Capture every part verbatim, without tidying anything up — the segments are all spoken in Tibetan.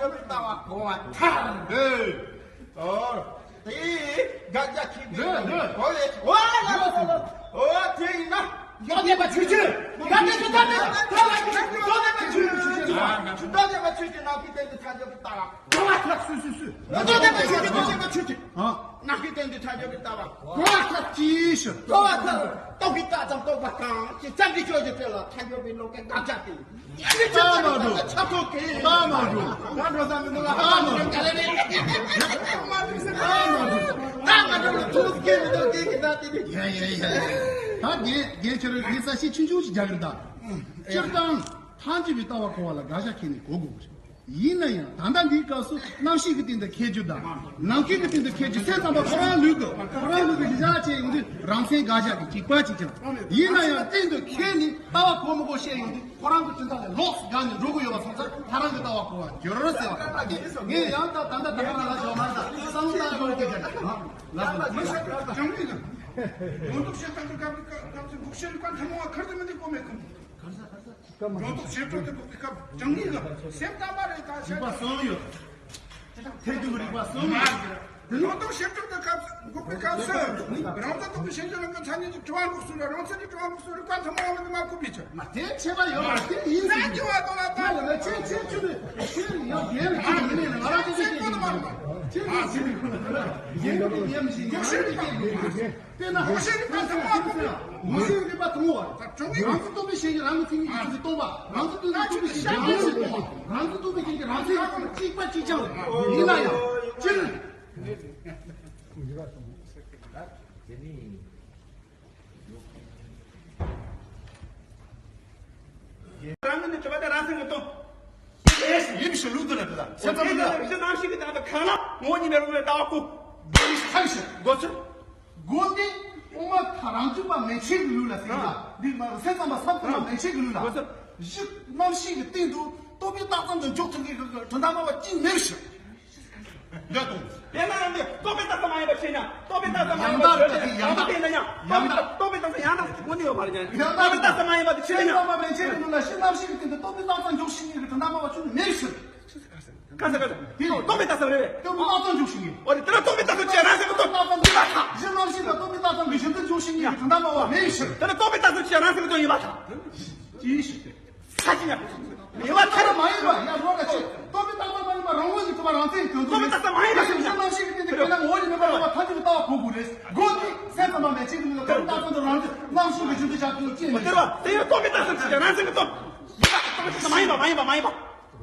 འཇོག་གི་ལྟ་བ་གོ་བ་ཐལ། འདོད། ཨོ། དེ་དགག་བྱ་ཁྱེད་ཀྱིས་འདོད། འདོད། གོ་ལེ། ཨོ་ལེ་ལེ་ལེ་ལེ། ཨོ་དེ་ཡིན་ན། ཡོད་བསྡད་པ་ཆོས་ཅན། ཡོད་བསྡད་ཆོས་ཅན། ཡོད་བསྡད་པ་ཆོས་ཅན། ཆོས་ཅན། ཡོད་བསྡད་པ་ཆོས་ཅན། ནམ་མཁའི་སྟེང་དུ་ཐལ་འཇོག་གི་ལྟ་བ། གོ་བ་ཐལ། སུ་སུ་སུ། ཡོད་བསྡད་པ་ཆོས་ཅན། ཡོད་བསྡད་པ་ཆོས་ཅན། ཨ། ནམ་མཁའི་སྟེང་དུ་ཐལ་འཇོག་གི་ལྟ་བ། གོ་བ་ཐལ། ཅི་ཞིག། གོ་བ་ཐལ། རྟོག་པས་བཏགས་ཙམ་རྟོག་པ་དང་། ཅི་ཙམ་གྱིས་ཆོས་ཀྱི་དོན་ལ་ཐལ་འཇོག་པའི་བློ་གི་དགག་བྱ་སྟེ། ཡིད་ཀྱི་ཆ་ཚང་དང་ཆ་ཚང་གི། ལྟ་མ་འགྲོ། ང་འགྲོ་ས་མི་འདུག་ལ། ཧ་མ་འགྲོ། ད་ང་འགྲོ་ལ་ཐུགས་སྐྱེ་མི་འདུག་དེ་གི་ད་དེ་དེ། ཡ་ཡ་ཡ་ཡ། ད་རྒན་རྒན་ཁྱོད་རང་ངས་ས་ཤེས་ཆུང་ཆུང་ཞིག་རྒྱག་གི་རེད་ད། སྤྱིར་བཏང་ཐལ་འགྱུར་བའི་ལྟ་བ་གོ་བ་ལ་དགག་བྱ་ཁྱེར་ནས་གོ་དགོས་པ་རེད། ཡིན་ན་ཡང་ད་ལྟ་འདིའི་སྐབས་སུ་རྣམ་ཤེས་ཀྱི་སྟེང་དུ་ཁྱེར་རྒྱུ་དང་། ནམ་མཁའི་གི་སྟེང་དུ་ཁྱེར་རྒྱུ་སེམས་ཙམ་པ་ཁོ་རང་ལུགས་ཀྱི་ཁོ་རང་ལུགས་ཀྱི་གཞི་བཞག་བྱས་ཡོང་དུས་རང་མཚན་དགག་བྱ་གི་གཅིག་པ་གཅིག་ཀྱང་། ཡིན་ན་ཡང་སྟེང་དུ་ཁྱེར་ནས་ལྟ་བ་གོ་མི་གོ་བཤད་ཡོང་དུས་ཁོ་རང་གི་དོན་དག་ལས་ལོགས་སུ་དགག་ནས་འགྲོ་གི་ཡོད་པ་སོང་ཙང་ཐལ་རང་གི་ལྟ་བ་གོ་བ་འགྱུར་ཟེར་བ་ད་ལྟ་ངས་ཡང་ད་ད་ལྟ་ད་ག་རང་ལ་ཞོག་མ་ཟ་བསམ་བློ་བཏང་དགོས་ཀྱི་ཀྱང་ལ་ལ་ལ་མི་ཤེས་ཀྱང་ཀྱང་མི་ལ་ལོ་ཏོག་བཤད་སྟངས་དུ་སྐབས་སྐབས་སུ་འགོག་བཤད་རིག་པ་ཐུན་མོང་བ་ཁར་དུ་མི་འདུག་གོ་མེད་ཀུན། ལོ་ཏོག་བྱེ་བྲག་ཏུ་འགོག་པའི་སྐབས་བྱང་སྙིང་གི་སེམས་ཙམ་པ་རེད་ད་བཤད། རིག་པ་གསུམ་ཡོད། ཐེག་བསྡུས་རིག་པ་གསུམ་ཡོད། ལོ་ཏོག་བྱེ་བྲག་ཏུ་སྐབས་འགོག་པའི་སྐབས་སུ་རང་ཚོ་རྟོག་པའི་ཞེན་ཆགས་ལ་ཀུན་མཚན་ཉིད་ཀྱི་དྲི་བ་འགོག་ཚུལ་ལ་རང་ཚོ་ནི་དྲི་བ་འགོག་ཚུལ་རིག་པ་ཐུན་མོང་བ་ནི་མ་གོ་བའི་ཕྱིར། མ་དེ་ཁྱད་པར་ཡོད་མ་དེ་ཡིན་ཟེར་གྱི་ཡོད། ཡོད་ལ་ཁྱེད་ཁྱེད་ཁྱེད་ནི་ཁྱེད་ཡང་རྒྱལ་བའི་ཁྱེད་ནི་མི་ལ་ང་རང་ཚོ་ཁྱེད་ཁྱེད་ནི་མ་རེད། ཁྱེད་ནི་ཁྱེད་ནི་རྒྱལ་བའི་ཁྱེད་ནི་མི་ཤེས་ཡང་རྒྱལ་བའི་ཁྱེད་ནི། དཔེར་ན་ངོ་ཤེས་རིག་པ་ཐུན་མོང་བ། ངོ་ཤེས་རིག་པ་ཐུན་མོང་བ། རང་ཚོ་རྟོག་པའི་ཞེན་ཆགས་རང་གི་མཚན་ཉིད་ཀྱིས་སྟོང་པ། རང་ཚོ་རྟོག་པའི་ཞེན་ཆགས་རང་གིས་སྟོང་པ། རང་ཚོ་རྟོག་པའི་ཞེན་ཆགས་རང་མཚན་གཅིག་པ་གཅིག་རྐྱང་རེད། ཡིན་ན་ཡང་སྤྱིར། རང་ངོས་ནས་གྲུབ་པ་དེ་རང་སེམས་ཀྱིས་སྟོང་། ཨེ་ཡིན་ཞིང་ལུགས་འདི་ལ་དེ་དག་སེམས་ཙམ་དེ་ལ་གཞི་རྣམ་ཤེས་ཀྱི་དང་དུ་གང་ལ་ངོ་བོ་ཉིད་ནས་རུང་བའི་ལྟ་བ་ཀུན་འདི་ནི་ཐབས་ཤེས་དགོས་ཚུལ། དགོས་ཏེ། དབུ་མ་ཐལ་རང་རྒྱུད་པ་མན་ཆད་ཀྱི་ལུགས་ལ་ཟེར་ལ། འདི་མ་རུ་སེམས་ཙམ་པ་བསམ་ཐུབ་པ་མན་ཆད་ཀྱི་ལུགས་ལ། གཞི་རྣམ་ཤེས་ཀྱི་སྟེང་དུ་རྟོག་པས་བཏགས་ཙམ་དུ་འཇོག་ཐུབ་མཁན་གྱི་དོན་དམ་པ་གཅིག་མེད་ཞིང་། འདོད་དོ། དེས་ན་ཡང་འདི་རྟོག་པས་བཏགས་ཙམ་མ་ཡིན་པ་ཤེས་ན་རྟོག་པས་བཏགས་ཙམ་མ་ཡིན་པ་ཡང་དག་ཡང་དག་ཡང་དག་རྟོག་པས་བཏགས་ཙམ་ཡང་དག་ངོ་ནས་ཡོད་མ་རེད་ཀྱང་། ཡང་དག་རྟོག་པས་བཏགས་ཙམ་མ་ཡིན་པ་དེ་ཤེས་ན་ཡང་། སེམས་ཙམ་པ་མན་ཆད་ཀྱི་ལུགས་ལ་གཞི་རྣམ་ཤེས་ཀྱི་སྟེང་དུ་རྟོག་པས་བཏགས་ཙམ་འཇོག་ཤེས་མཁན་གྱི་དོན་དམ་པ་གཅིག་མེད་ཞིང་། ག་ས་ག་ས། དེ་རྟོག་པས་བཏགས་ཙམ་རེད་པས། རྟོག་པས་བཏགས་ཙམ་འཇོག་ཤེས་མཁན། འོ་རེད། དེ་ལ་རྟོག་པས་བཏགས་ཙམ་བྱས་རང་སེམས་ཀྱིས་སྟོང་། ཡིན་པར་ཐལ། གཞི་རྣམ་ཤེས་ལ་རྟོག་པས་བཏགས་ཙམ་གྱི་གཞི་མཐུན་འཇོག་ཤེས་མཁན་གྱི་དོན་དམ་པ་བ་མེད་ཞིང་། དེ་ལ་རྟོག་པས་བཏགས་ཙམ་བྱས་རང་སེམས་ཀྱིས་སྟོང་། ཡིན་པར་ཐལ། ཅི་ཞིག་ས་ཅི་ཉག་ཡིན་པར་ཐལ། མ་ཡིན་པ་ཡང་རོགས་ལ་ཆེ། རྟོག་པས་བཏགས་ཙམ་མ་ཡིན་པ་རང་ངོས་ནས་གྲུབ་པ་རང་མཚན་གྱི་དོན་དུ་རེད། རྟོག་པས་བཏགས་ཙམ་མ་ཡིན་པ་ཞེས་གཞི་རྣམ་ཤེས་ཀྱི་སྟེང་དུ་དཔེར་ན་ངོ་བོ་ཉིད་མེད་པར་རྟོགས་པ་ཐལ་འགྱུར་གྱི་ལྟ་བ་གོ་དགོས་རེད། དགོས་ཏེ་སེམས་ཙམ་པ་མན་ཆད་ཀྱི་ལུགས་ལ་རྟོག་པས་བཏགས་ཙམ་དུ་རང་རྣམ་ཤེས་ཀྱི་གཞི་མཐུན་བཞག་དགོས་ཅེས་མི་འདོད། དེ་ཡང་རྟོག་པས་བཏགས་ཙམ་ཞེས་རང་སེམས་ཀྱིས་སྟོང་། ཡིན་པར་ཐལ། རྟོག་པས་བཏགས་ཙམ་མ་ཡིན་པ་མ་ཡིན་པ་མ་ཡིན་པ།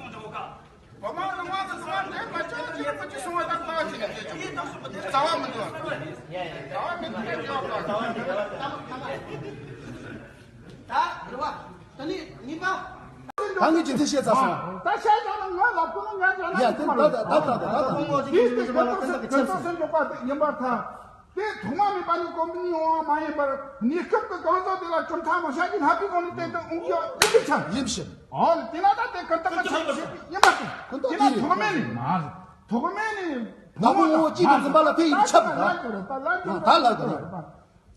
གསུངས་འདྲ་བོ་ཀ། བོད་མ་རང་དབང་དང་ཚོང་དབང་འབྲེལ་མ་བྱས་ན་ཉེས་པོ་ཅི་སོང་བ་དང་སྨྲ་བ་ཅི་ནས་རྩ་བ་མི་འདུག་རྩ་བ་མི་འདུག་ད་རེ་བ་ད་ནི་གཉིས་པ། ད་ངས་ཅི་ཐེ་བཤད་ཚར་སོང་། ད་བཤད་ཀྱང་ན་ང་ལ་ཁོ་ན་ཉན་ཀྱང་ན་ཡ་དེ་ད་ད་ད་ད་ད་ད་ད་ད་ད་དེ་དེ་ཁོ་ཐག་སེམས་ཁོ་ཐག་སེམས་འཇོག་པ་དེ་ཡིན་པར་ཐལ། དེ་ཐོག་མ་མེད་པ་ནས་གོམ་པ་ཡོང་བ་མ་ཡིན་པར་གནས་སྐབས་ཀྱི་གང་ཟག་དེ་ལ་གྲུབ་མཐའ་མ་བྱ་རྒྱུ་ལྷག་པའི་སྒོ་ནས་བསྟན་དུ་འོང་རྒྱུ་ཡིན་པའི་ཆ། ཡིན་ཞིང་། ཨོ་ལ་དེ་ན་ད་དེ་ཀུན་བཏགས་ཀྱི་ཆ་བྱེད་པའི་ཡིན་པ་དེ། ཀུན་བཏགས་དེ་ན་ཐོག་མེད་ནས་མ་རེད། ཐོག་མེད་ནས་ན་མོ་ངོ་བོ་གཅིག་ཏུ་འཛིན་པ་ལ་ཕན་ཡོན་ཆབ་ད་ལ་དགོས་རེད། ད་ལ་དགོས་ད་ལ་དགོས་རེད། རེད།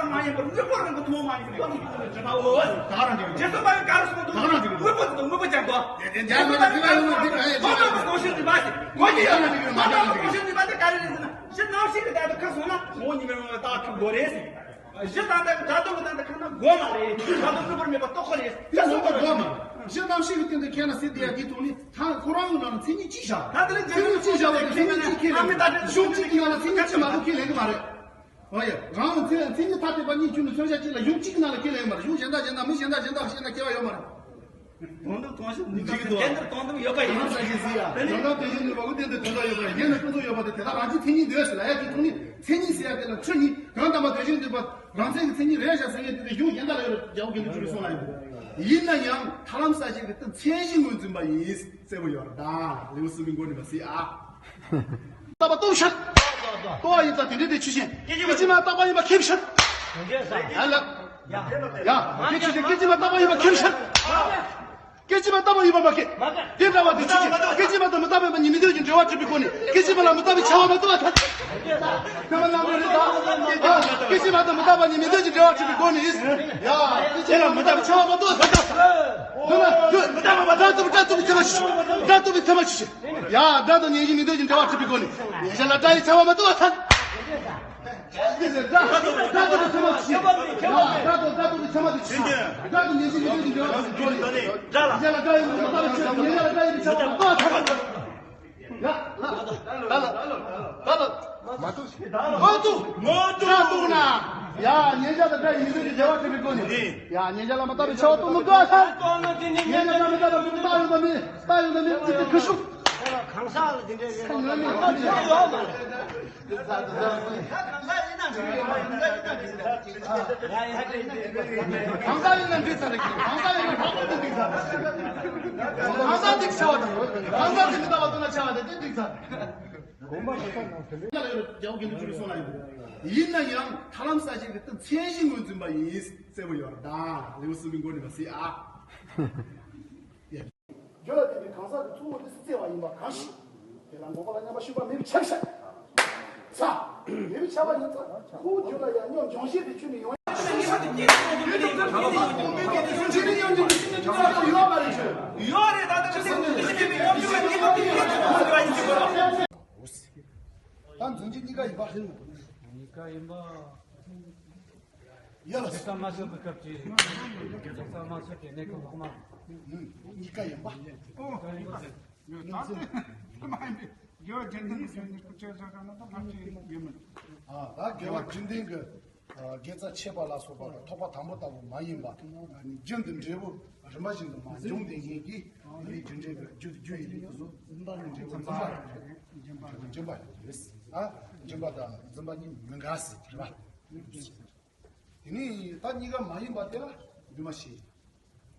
ཙམ་མ་ཡིན་པར་དངོས་པོ་རང་གི་ཐུན་མོང་མ་ཡིན་པའི་ཀུན་རྫོབ་ཀྱི་ཐུན་མོང་ཇི་ལྟ་བ། ད་ག་རང་གི་རྗེས་སུ་འབྲང་བའི་ག་རེ་གསུངས་འདུག་ད་ག་རང་གི་དངོས་པོ་དེ་དང་དངོས་པོ་ཀྱང་འགོག །དེ་དེ་འཇལ་མི་ཐུབ་ཡ་ཡོད་ན་འདི་ག་ཡེ་ཁོ་ཐོབ་པའི་གཟུང་ཤེས་འདུས་པ་ཞིག་གོ་གི་ཡོད། མ་ཐོབ་པའི་གཟུང་ཤེས་འདུས་པ་དེ་ག་རེ་རེད་ཟེར་ན། གཞི་རྣམ་ཤེས་ཀྱི་བདག་ཏུ་ཁ་སོང་ན་ངོ་བོ་ཉིད་མེད་པའི་ངང་ལ་བདག་ཁ་དགོས་རེད་ཟེར། གཞི་དང་ལྡན་པའི་བདག་ཏུ་མི་ལྡན་པའི་ཁ་ན་དགོས་མ་རེད། བདག་ཏུ་དངོས་པོར་མེད་པ་རྟོགས་དགོས་རེད། ཅི་སོང་པ་དགོས་མ་རེད། གཞི་རྣམ་ཤེས་ཀྱི་སྟེང་དུ་ཁྱེད་ན་སྲིད་དེ་ཡ་འདི་ཐོག་ནི་ཐང་ཁོ་རང་གི་ནང་ལ་མཚན་ཉིད་གཅིག་བཞག །ད་དེ་ལས་མཚན་ཉིད་གཅིག་བཞག་པ་དེ་མཚན་ཉིད་གཅིག་ཁས་ལེན་གྱི་མ་རེད། གཞུང་གཅིག་གི་ནང་ལ་མཚན་ཉིད་གཅིག་མ་གཏོགས་ཁས་ལེན་གྱི་མ་རེད། ཨོ་ཡ། རང་ལ་མཚན་མཚན་ཉིད་ཐ་དད་པ་གཉིས་ཀྱི་ནི་མཚོན་བྱ་གཅིག་ལ་གཞུང་གཅིག་གི་ནང་ལ་ཁས་ལེན་གྱི་མ་རེད། གཞུང་གཞན་དག་གཞན་དག་མི་གཞན་དག་གཞན་དག་ཤེས་ན་ཁྱད་པར་ཡོད་མ་རེད། དོན་དམ་དོན་ཞིག་ནི་གཅིག་ཏུ་དེ་འདིར་དོན་དམ་ཡོད་པ་ཡིན། དོན་དམ་དོན་ཞིག་ནི་བ་གུ་དེ་འདིར་དོན་དམ་ཡོད་པ་ཡིན། ཡིན་ན་ཀུན་རྫོབ་ཡོད་པ་དེ་དེ་དག་རང་གི་མཚན་ཉིད་འདོད་ཞིག་ལ་ཡ་གི་ཐོག་ནི་མཚན་ཉིད་ཟེར་ཡ་དེ་ལ་ཆོས་ཉིད་གང་དམ་པ་དོན་ཞིག་འདོད་པ་རང་མཚན་གྱི་མཚན་ཉིད་རེད་ཤག་ཟེར་མཁན་དེ་དེ་གཞུང་གཞན་དག་ལ་ཡོད་རྒྱལ་པོ་དགེ་འདུན་ཆོས་གྲོགས་གསུངས་ལ་ཡོད། ཡིན་ན་ཡང་ཐར་ལམ་གསལ་བྱེད་ཀྱི་དེ་མཚན་གཞི་ངོས་འཛིན་པ་ཡིན། གསལ་པོ་ཡོད་རེད་ད། ལེའུ་གསུམ་པའི་མགོ་ནས་མ་གཟིགས་ཨ། རྟག་པ་རྟོགས་ཤར། རྟོགས་པ་ཡིན་ཙང་དེ་འདྲའི་དེ་ཆོས་ཅན། སྐད་ཅིག་མ་རྟག་པ་ཡིན་པ་ཁས་ཤར། ཡ་ལ། ཡ། དེ་ཆོས་ཅན་སྐད་ཅིག་མ་རྟག་པ་ཡིན་པ་ཁས་ཤར། སྐད་ཅིག་མ་བཏང་བ་ཡིན་པ་མ་སྐད། དེ་འདྲ་བ་དེ་ཆུ་ཆེ། སྐད་ཅིག་མ་དང་མི་རྟག་པའི་མི་གཉིས་མི་འདོད་ཀྱི་འབྲེལ་བ་གྲུབ་པའི་སྒོ་ནས། སྐད་ཅིག་མ་ལ་མི་རྟག་པའི་ཆ་བ་མ་གཏོགས་པ་ཐལ། ཐ་མ་ནང་དུ་རེད་ད། སྐད་ཅིག་མ་དང་མི་རྟག་པ་གཉིས་མི་འདོད་ཀྱི་འབྲེལ་བ་གྲུབ་པའི་སྒོ་ནས། ཡ། སྐད་ཅིག་མ་དང་མི་རྟག་པའི་ཆ་བ་མ་གཏོགས་པ་ཐལ། དོན་ལ་དོན། དགྲ་དང་དགྲ་དང་མི་ཐ་མ་ཆུ་ཆེ། དགྲ་དང་མི་ཐ་མ་ཆུ་ཆེ། ཡ། དགྲ་དང་གཉེན་གཉིས་མི་འདོད་ཀྱི་འབྲེལ་བ་གྲུབ་པའི་སྒོ་ནས། ཉེ་ཞ་ལ་དགྲ་ཡི་ཆ་བ་མ་གཏོགས་པ་ཐལ། དགྲ་དང་དགྲ་དང་མི་ཐ་མ་ཆུ་ཆེ། དགྲ་དང་དགྲ་དང་མི་ཐ་མ་ཆུ་ཆེ། དགྲ་དང་གཉེན་གཉིས་མི་འདོད་ཀྱི་འབྲེལ་བ་གྲུབ་པའི་སྒོ་ནས། ཉེ་ཞ་ལ་དགྲ་ཡི་མི་ཐ་མ་ཆུ་ཆེ། ཉེ་ཞ་ལ་དགྲ་ཡི་མི་ཐ་མ་མ་གཏོགས་པ་ཐལ། ཡ། ལ་ལ་ལ་ལ་ལ། མ་གཏོགས། མ་གཏོགས་ན། ཡ། ཉེ་ཞ་དང་དགྲ་ཡི་མི་འདོད་ཀྱི་འབྲེལ་བ་གྲུབ་པའི་སྒོ་ནས། ཡ། ཉེ་ཞ་ལ་མི་རྟག་པའི་ཆ་བ་གཏོང་མི་དགོས་ཨ་ཐལ། ཉེ་ཞ་ལ་མི་རྟག་པའི་རྟག་ཡོང་དང་མི་རྟག་ཡོང་དང་མི་ཅི་སྟེ་ཁུ་ཤུགས། གང་ཟག་ལ་དེ་འདྲའི་ཡོད་མ་རེད། གང་ཟག་ཡིན་ན་འགྲིག་ས་རེད། གང་ཟག་ཡིན་ན་འགྲིག་ས་རེད། གང་ཟག་ཡིན་ན་འགྲིག་ས་རེད། གང་ཟག་འགྲིག་ཆ་བ་དང་། གང་ཟག་དེ་མི་རྟག་པ་གཏོང་ན་ཆ་བ་དེ་དེ་འགྲིག་ས་རེད། དགོངས་པ་ཞུ་ས་ནང་དེ་འདྲ་ཡོད། རྒྱལ་བ་དགེ་འདུན་ཆོས་གྲུབ་གསུངས་ལ་ཡོད། ཡིན་ན་ཡང་ཐར་ལམ་གསལ་བྱེད་ཀྱི་སྟེང་མཚན་གཞི་ངོས་འཛིན་པ་ཡིན། གསལ་པོ་ཡོད་རེད་ད། ལེའུ་གསུམ་པའི་མགོ་ནས་མ་གཟིགས་ཨ། རྒྱུ་ལ་བརྟེན་པའི་གང་ཟག་གི་ཐུན་མོང་དུ་བརྩི་བ་ཡིན་པ་གང་ཞིག་དེ་ལ་འགོག་པ་ལ་མཉམ་པར་ཞུགས་པ་མེད་པའི་ཆ་བཞག་ས། མེད་པའི་ཆ་བ་ཡིན་ཙང་ཁོ་བོའི་རྒྱུད་ལ་ཡང་སྙོམས་འཇོག་བྱེད་དེ་ཆུད་ནས་ཡོང་ཡ། ཡོད་རེད་ད། ད་ཅི་སེམས་ཀྱི་ཤེས་པའི་སྙོམས་འཇུག་གཉིས་པ་དེ་ཡོད་རེད་ད། ད་འཛིན་གྱི་གཉིས་ཀ་ཡིན་པ། གཉིས་ཀ་ཡིན་པ། ཡ་ལ། དགེ་རྩ་མ་ཆོད་པའི་སྐབས་ཀྱི། དགེ་རྩ་མ་ཆོད་པའི་གནས་སྐབས་ལྷག་མ། གཉིས་ཀ་ཡིན་པ། ཨོ། ད་དེ་མ་ཡིན་པའི་དགེ་བ་རྒྱུན་ལྡན་གྱི་ཉེར་ཁུ་ཆོས་ཟེར་ག་ན་ད་ཕར་ཕྱིན་ཡོད་མིན། ཨ། ད་དགེ་བ་རྒྱུན་ལྡན་གྱི། ཨ། དགེ་རྩ་ཆད་པ་ལ་སོགས་པ་དང་ཐོགས་པ་དང་པོ་ལྟ་བུ་མ་ཡིན་པ། རྒྱུན་དུ་འབྲས་བུ་རིམ་པ་བཞིན་དུ་མ་འབྱུང་དེ་ཉིད་ཀྱིས་ཡིད་རིགས་རྒྱུ་འབྲས་ཀྱི་རྒྱུ་རྒྱུ་ཡིད་རིགས་དེ་ཚོ་འཛིན་པ་ནི་འབྲས་བུ་འཛིན་པ་རེད། འབྱུང་བ་རེད། ཨ། འབྱུང་བ་དང་འཛིན་པ་གཉིས་མི་འགལ་ཟེར་གྱི་རེད་པ། དེ་ནས་ད་གཉིས་ཀ་མ་ཡིན་པ་དེ་ལ་འདུས་མ་བྱས།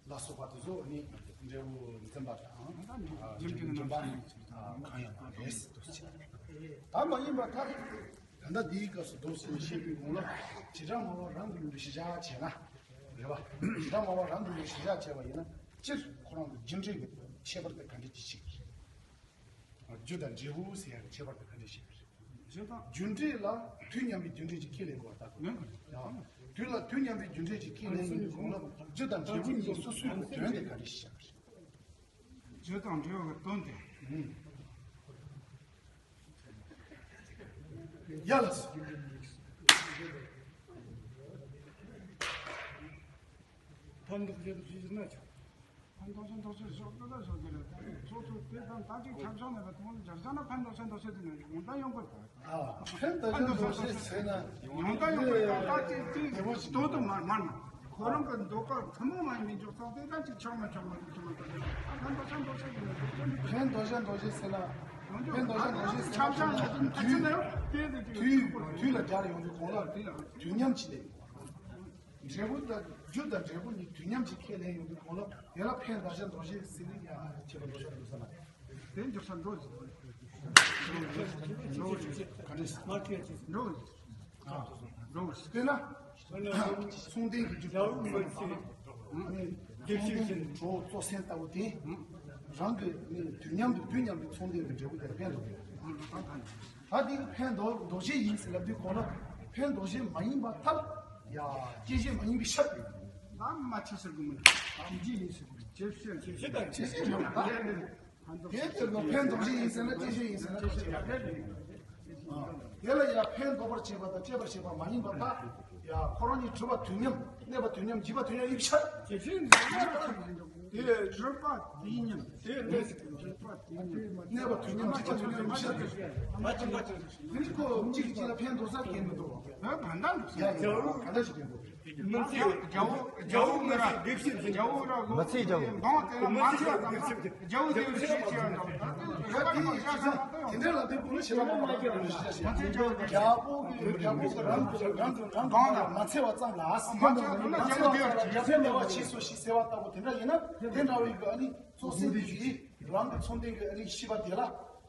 ལ་སོགས་པ་དེ་ཚོ་ནི་འབྲས་བུ་འཛིན་པ་དང་། ཨ། འབྲས་བུ་འཛིན་པ་གང་ཡང་མ་རེད་ཟེར་དུ་ཟེར། ད་མ་ཡིན་པ་ད། ད་ལྟ་འདིའི་སྐབས་སུ་མདོར་བསྡུས་ནས་བཤད་པའི་དགོངས་ལ། བྱེ་བྲག་སྨྲ་བ་རང་དུ་ཡོད་པའི་གཞི་བཞག་བྱས་ན། རེད་པ། བྱེ་བྲག་སྨྲ་བ་རང་དུ་ཡོད་པའི་གཞི་བཞག་བྱས་པ་ཡིན་ན། སྤྱིར་ཁོ་རང་གི་རྒྱུ་འབྲས་ཀྱི་ཁྱད་པར་དེ་ག་འདྲ་ཅིག་ཕྱེ་གི་རེད། རྒྱུ་དང་འབྲས་བུ་ཟེར་ཡག་གི་ཁྱད་པར་དེ་ག་འདྲ་ཞིག་རེད། རྒྱུ་དང་། རྒྱུ་འབྲས་ལ་དུས་མཉམ་པའི་རྒྱུ་འབྲས་ཀྱི་ཁས་ལེན་དགོས་པ་ལྟ་བུ། ཡང་དུས་ལ་དུས་མཉམ་པའི་རྒྱུ་འབྲས་ཀྱི་ཁས་ལེན་ཡོད་དགོས་ལ། རྒྱུ་དང་འབྲས་བུ་གཉིས་སོ་སོའི་དོན་དེ་ག་འདྲ་ཞིག་བཞག་རེད། རྒྱུ་དང་འབྲས་བུ་གི་དོན་དེ། ཨང་། ཡ་ལ་སོ། ཕན་འདོགས་བྱེད་དུ་ཞུས་ན་ཆོག་ཕན་འདོགས་བྱེད་འདོགས་བྱེད་ཞོག་ཏུ་ལ་ཞོག་གི་རེད། སོ་སོ་དེ་དང་ད་ཅིག་ཆབ་ཆང་མེད་པ་དུང་ལ་སྦྱར་བྱ་ན་ཕན་འདོགས་བྱེད་འདོགས་བྱེད་དེ་ནས་ཡོང་ད་ཡོང་གི་རེད། ཨ། ཕན་འདོགས་བྱེད་འདོགས་བྱེད་ཟེར་ན། ཡོང་ད་ཡོང་གི་རེད། ད་ཅིག་ཅིག་དོ་དོ་མར་མར་ན་ཁོ་རང་གི་འདོད་པ་ཐུན་མོང་མ་ཡིན་མི་འཇོག་ཚང་དེ་ད་ཅིག་ཆགས་མ་ཆགས་མ་ཐུན་མོང་ད་ཕན་འདོགས་བྱེད་འདོགས་བྱེད་དེ་ནས་ཕན་འདོགས་བྱེད་འདོགས་བྱེད་ཟེར་ན། ཕན་འདོགས་བྱེད་འདོགས་བྱེད་ཟེར་ན་ཆབ་ཆང་ལ་དུས་དུས་ལ་སྦྱར་ཡོང་དུས་གོང་ལ་དུས་མཉམ་གྱི་ལས། འབྲས་བུ་དང་རྒྱུ་དང་འབྲས་བུ་གཉིས་དུས་མཉམ་གྱིས་ཁས་ལེན་ཡོང་དུས་གོང་ལ་དེ་ལ་ཕན་འདོགས་བྱེད་འདོགས་བྱེད་ཟེར་ནས་ཡ་ཁྱད་པར་འདོགས་བྱེད་འདོགས་ས་ན། དེ་འཇོག་ས་འགྲོ་ཟེར། འགྲོ་ཟེར། ག་འདྲ་ཟེར། འགྲོ་ཟེར། ཨ། འགྲོ་ཟེར། དཔེར་ན། ཚོང་ལྡན་གྱི་རྒྱུ་དང་། ཚོང་ལྡན་གྱི་གྲོགས་གཙོ་སེམས་ལྟ་བུ་དེ། རང་གི་དུས་མཉམ་དུ་དུས་མཉམ་དུ་ཚོང་ལྡན་གྱི་འབྲས་བུ་དེ་ལ་ཕན་འདོགས་པས། ད་འདི་གི་ཕན་འདོགས་འདོགས་བྱེད་ཡིན་ཟེར་ལབ་དུས་གོང་ལ་ཕན་འདོགས་བྱེད་མ་ཡིན་པ་ཐལ། ཡ། སྐྱེད་བྱེད་མ་ཡིན་པའི་ཕྱིར། ལམ་མ་ཆགས་ཟེར་དགོས་མིན། སྐྱེད་བྱེད་ཡིན་ཟེར་དགོས། སྐྱེད་བྱེད། སྐྱེད་བྱེད་དང་སྐྱེད་བྱེད་རེད་པ། དེ་ལྟར་ན་ཕན་འདོགས་བྱེད་ཡིན་ཟེར་ན་སྐྱེད་བྱེད་ཡིན་ཟེར་ན་སྐྱེད་བྱེད་ཡག་ག་རེད། ཨ། དེ་ལ་ཡ་ཕན་འདོགས་པར་བྱེད་པ་དང་སྐྱེད་པར་བྱེད་པ་མ་ཡིན་པ་དག་ཡ་ཁོ་རང་གཉིས་གྲུབ་པ་དུས་མཉམ། གནས་པ་དུས་མཉམ། འཇིག་པ་དུས་མཉམ་ཡིན་ཕྱིར། དེ་གྲུབ་པ་དུས་མཉམ། དེ་གནས་དུས་མཉམ། གྲུབ་པ་དུས་མཉམ། གནས་པ་དུས་མཉམ། འཇིག་པ་དུས་མཉམ་ཡིན་ཕྱིར། མ་བྱིན་པ་ཅན། དེ་ནི་ཁོ་གཅིག་གིས་གཅིག་ལ་ཕན་འདོགས་ས་གང་ཡང་མི་འདུག་ཡ་ཡ་ག་འདྲ་ཞིག་ཡིན་འདུག་མི་ཚེ་རྒྱ་བོ་རྒྱ་བོ་མི་ར་ལེགས་བཤད་རྒྱ་བོ་ར་མི་ཚེ་རྒྱ་བོ། མི་ཚེ་རྒྱ་བོ་དེ་ལེགས་བཤད་ཅེས་ཡང་འདུག་ཡ་དེ་ཡིག་ཆ་དེ་འདྲ་ལ་དེ་ཀུན་ལ་ཞེ་དྲག་མ་མ་རྒྱ་བོ་གི་རྒྱ་བོ་གི་རང་གི་རང་གི་རང་གི་མ་ཚེ་བ་ཙམ་ལ་མ་ཚེ་བ་ཙམ་ལ་ཡ་ཕན་མེད་པ་བྱས་སོ་ཞེས་ཟེར་བ་ལྟ་བུ་དེ་འདྲ་ཡིན་ན། དེ་འདྲ་བའི་གི་ཨ་ནི་གཙོ་སེམས་ཀྱི་རང་གི་ཚོང་ལྡན་གྱི་ཨ་ནི་ཤེས་པ་དེ་ལ།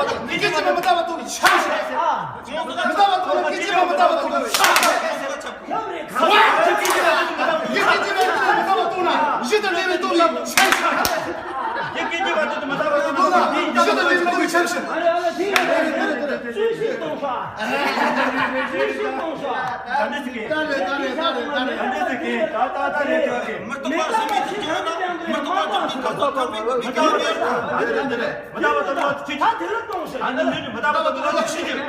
མི་སྐད་ཅིག་མ་མི་རྟག་པ་རྟོགས་ནས་ཆགས་ཤིག་མི་རྟག་པ་རྟོགས་ན་སྐད་ཅིག་མ་མི་རྟག་པ་རྟོགས་ནས་ཆགས་ཤིག་ཡིད་ཀྱི་ཅི་མ་མི་རྟག་པ་རྟོགས་ན་གཞི་དང་འབྲེལ་བའི་སྟོབས་ཀྱིས་ཆགས་ཤིག་ཡིད་ཀྱི་ཅི་མ་རྟོགས་ན་གཞི་དང་འབྲེལ་བའི་སྟོབས་ཀྱིས་ཆགས་ཤིག་ད་འདི་ཟིག་གི་ད་འདི་ཟིག་གི་ད་ད་ད་རེད་ད་གི་མི་རྟག་པ་བཟོ་མི་ཚིག་ཀྱང་ན་མི་རྟག་པ་བཟོ་མི་ག་ཚོད་ཐོབ་པའི་གི་ཀྱང་མེད་ད། མི་རྟག་པ་དང་ལོག་ཏུ་ཁྱེད་ཀྱི། ད་དེ་ལ་གཏོང་ཟེར། ཨ་ནི་འདི་ནི་མི་རྟག་པ་དང་ལོག་ཏུ་ཁྱེད་ཀྱི། མི་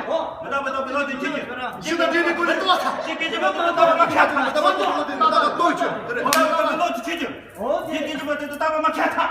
རྟག་པ་དང་ལོག་ཏུ་ཁྱེད་ཀྱི། ཞིག་དང་འབྲེལ་བའི་སྒོ་ནས་ལྟོ་བ་ཁ། ཅི་སྐད་ཅེས་པ་དང་ལྟ་བ་མ་ཁྱད་ཐག་མི་རྟག་པ་དང་ལོག་ཏུ་ལྟ་བ་ལྟོ་ཁྱོད། མི་རྟག་པ་དང་ལོག་ཏུ་ཁྱེད་ཀྱི། ཅི་སྐད་ཅེས་པ་དེ་དང་ལྟ་བ་མ་ཁྱད་ཐག་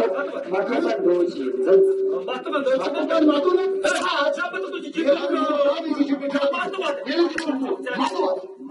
མ་ཐོབ་པ་འདོད་ཅིང་འཛིན། མ་ཐོབ་པ་འདོད་ཅིང་འཛིན། མ་ཐོབ་པ་མ་ཐོབ་ན། ཨ་ཅག་མ་ཐོབ་ཏུ་ཅི་བྱེད་པ། མ་ཐོབ་པ། མ་ཐོབ་པ།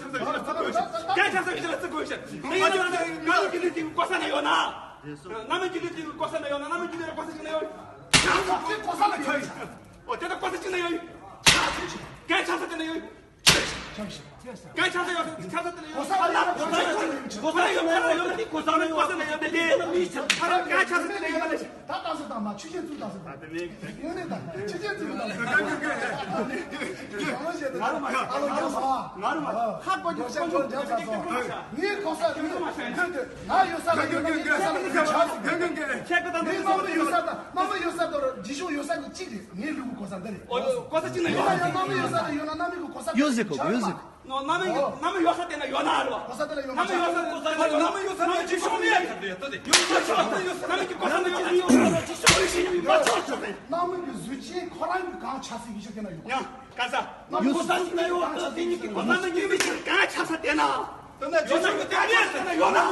ཆབ་སྲིད་ལ་བརྩི་དགོས་ཤིག་གན་ཆབ་སྲིད་ལ་བརྩི་དགོས་ཤིག་ཡིན་ན་ན་ན་ན་ན་རྣམ་དབྱེ་འདུས་སྡོད་ཀྱི་གོ་ས་ན་ཡོད་ན། རྣམ་དབྱེ་འདུས་སྡོད་ཀྱི་གོ་ས་ན་ཡོད་ན། རྣམ་དབྱེ་འདུས་སྡོད་ཀྱི་གོ་ས་ཞིག་ན་ཡོད། ཆབ་སྲིད་གོ་ས་ལ་ཁྱོད་ཡིན། འོ་དེ་ལྟར་གོ་ས་ཅི་ན་ཡོད། གན་ཆབ་སྲིད་དེ་ན་ཡོད། གན་ཆབ་སྲིད་ཡོད། ཆབ་སྲིད་ཡོད། གོ་ས་ཡོད། གོ་ས་ཡོད། གོ་ས་ཡོད། གོ་ས་ཡོད། དེ་ནས་མི་ཆབ་སྲིད་གན་ཆབ་སྲིད་དེ་ན་ཡོད། ད་ལྟ་སུ་དང་མ་ཆུ་ཆེན་ཚུལ་དང་སུ་དང་། དངོས་གནས་དང་ཆུ་ཆེན་ཚུལ་དང་སུ་དང་། ང་རུ་མ་ང་རུ་མ་ཧ་གོ་རྒྱུ་ཤ་ཅོ་འཇམ་ས་སོ། ངའི་གོ་ས་ངའི་ཁོ་ཐོན་ཐོན་ང་ཡོད་ས་ལ་ཡོད་ན་ངའི་ས་ལ་ཡོད་ཆ་ཟིག་ངའི་མ་མ་ཡོད་ས་དང་མ་མ་ཡོད་ས་དང་རྗེས་ཤོག་ཡོད་ས་ནི་གཅིག་རེད། ངའི་ལུས་པོ་གོ་ས་འདི་རེད། ཨོ་གོ་ས་ཅི་ན་ཡོད། ཡོད་ས་ཡོད་ན་མ་མ་ཡོད་ས་ལ་ཡོད་ན་མ་མ་གི་གོ་ས་ཡོད་ཟིག་གོ་ཡོད་ཟིག་ནོ་མ་མ་ཡོད་མ་མ་ཡོད་ས་དེ་ན་ཡོད་ན་རེད་བ། གོ་ས་དེ་ན་ཡོད་མ་མ་ཡོད་ས་གོ་ས་མ་མ་ཡོད་ས་ན་རྗེས་ཤོག་མེད། ཡོད་ཆ་ཡོད་ས་མ་མ་གི་གོ་ས་ན་ཡོད་ན་ཡོད་ས་རྗེས་ཤོག་ཡོད་ཆ་ཡོད་ས། མ་མ་གི་གཟུགས་ཅན་ཁོ་རང་གི་གང་ཆ་སྲིད་ཡོད་ཆ་དེ་ན་ཡོད། ཡང་ག་ས་ཡོད་ས་ཅི་ན་ཡོད་ས་དེ་ནི་གི་གོ་ས་ན་ཡོད་མི་ཆ་གང་ཆ་ས་དེ་ན། དེ་ན་རྗེས་ཤོག་གི་དེ་ཡོད་ས་ན་ཡོད་ན་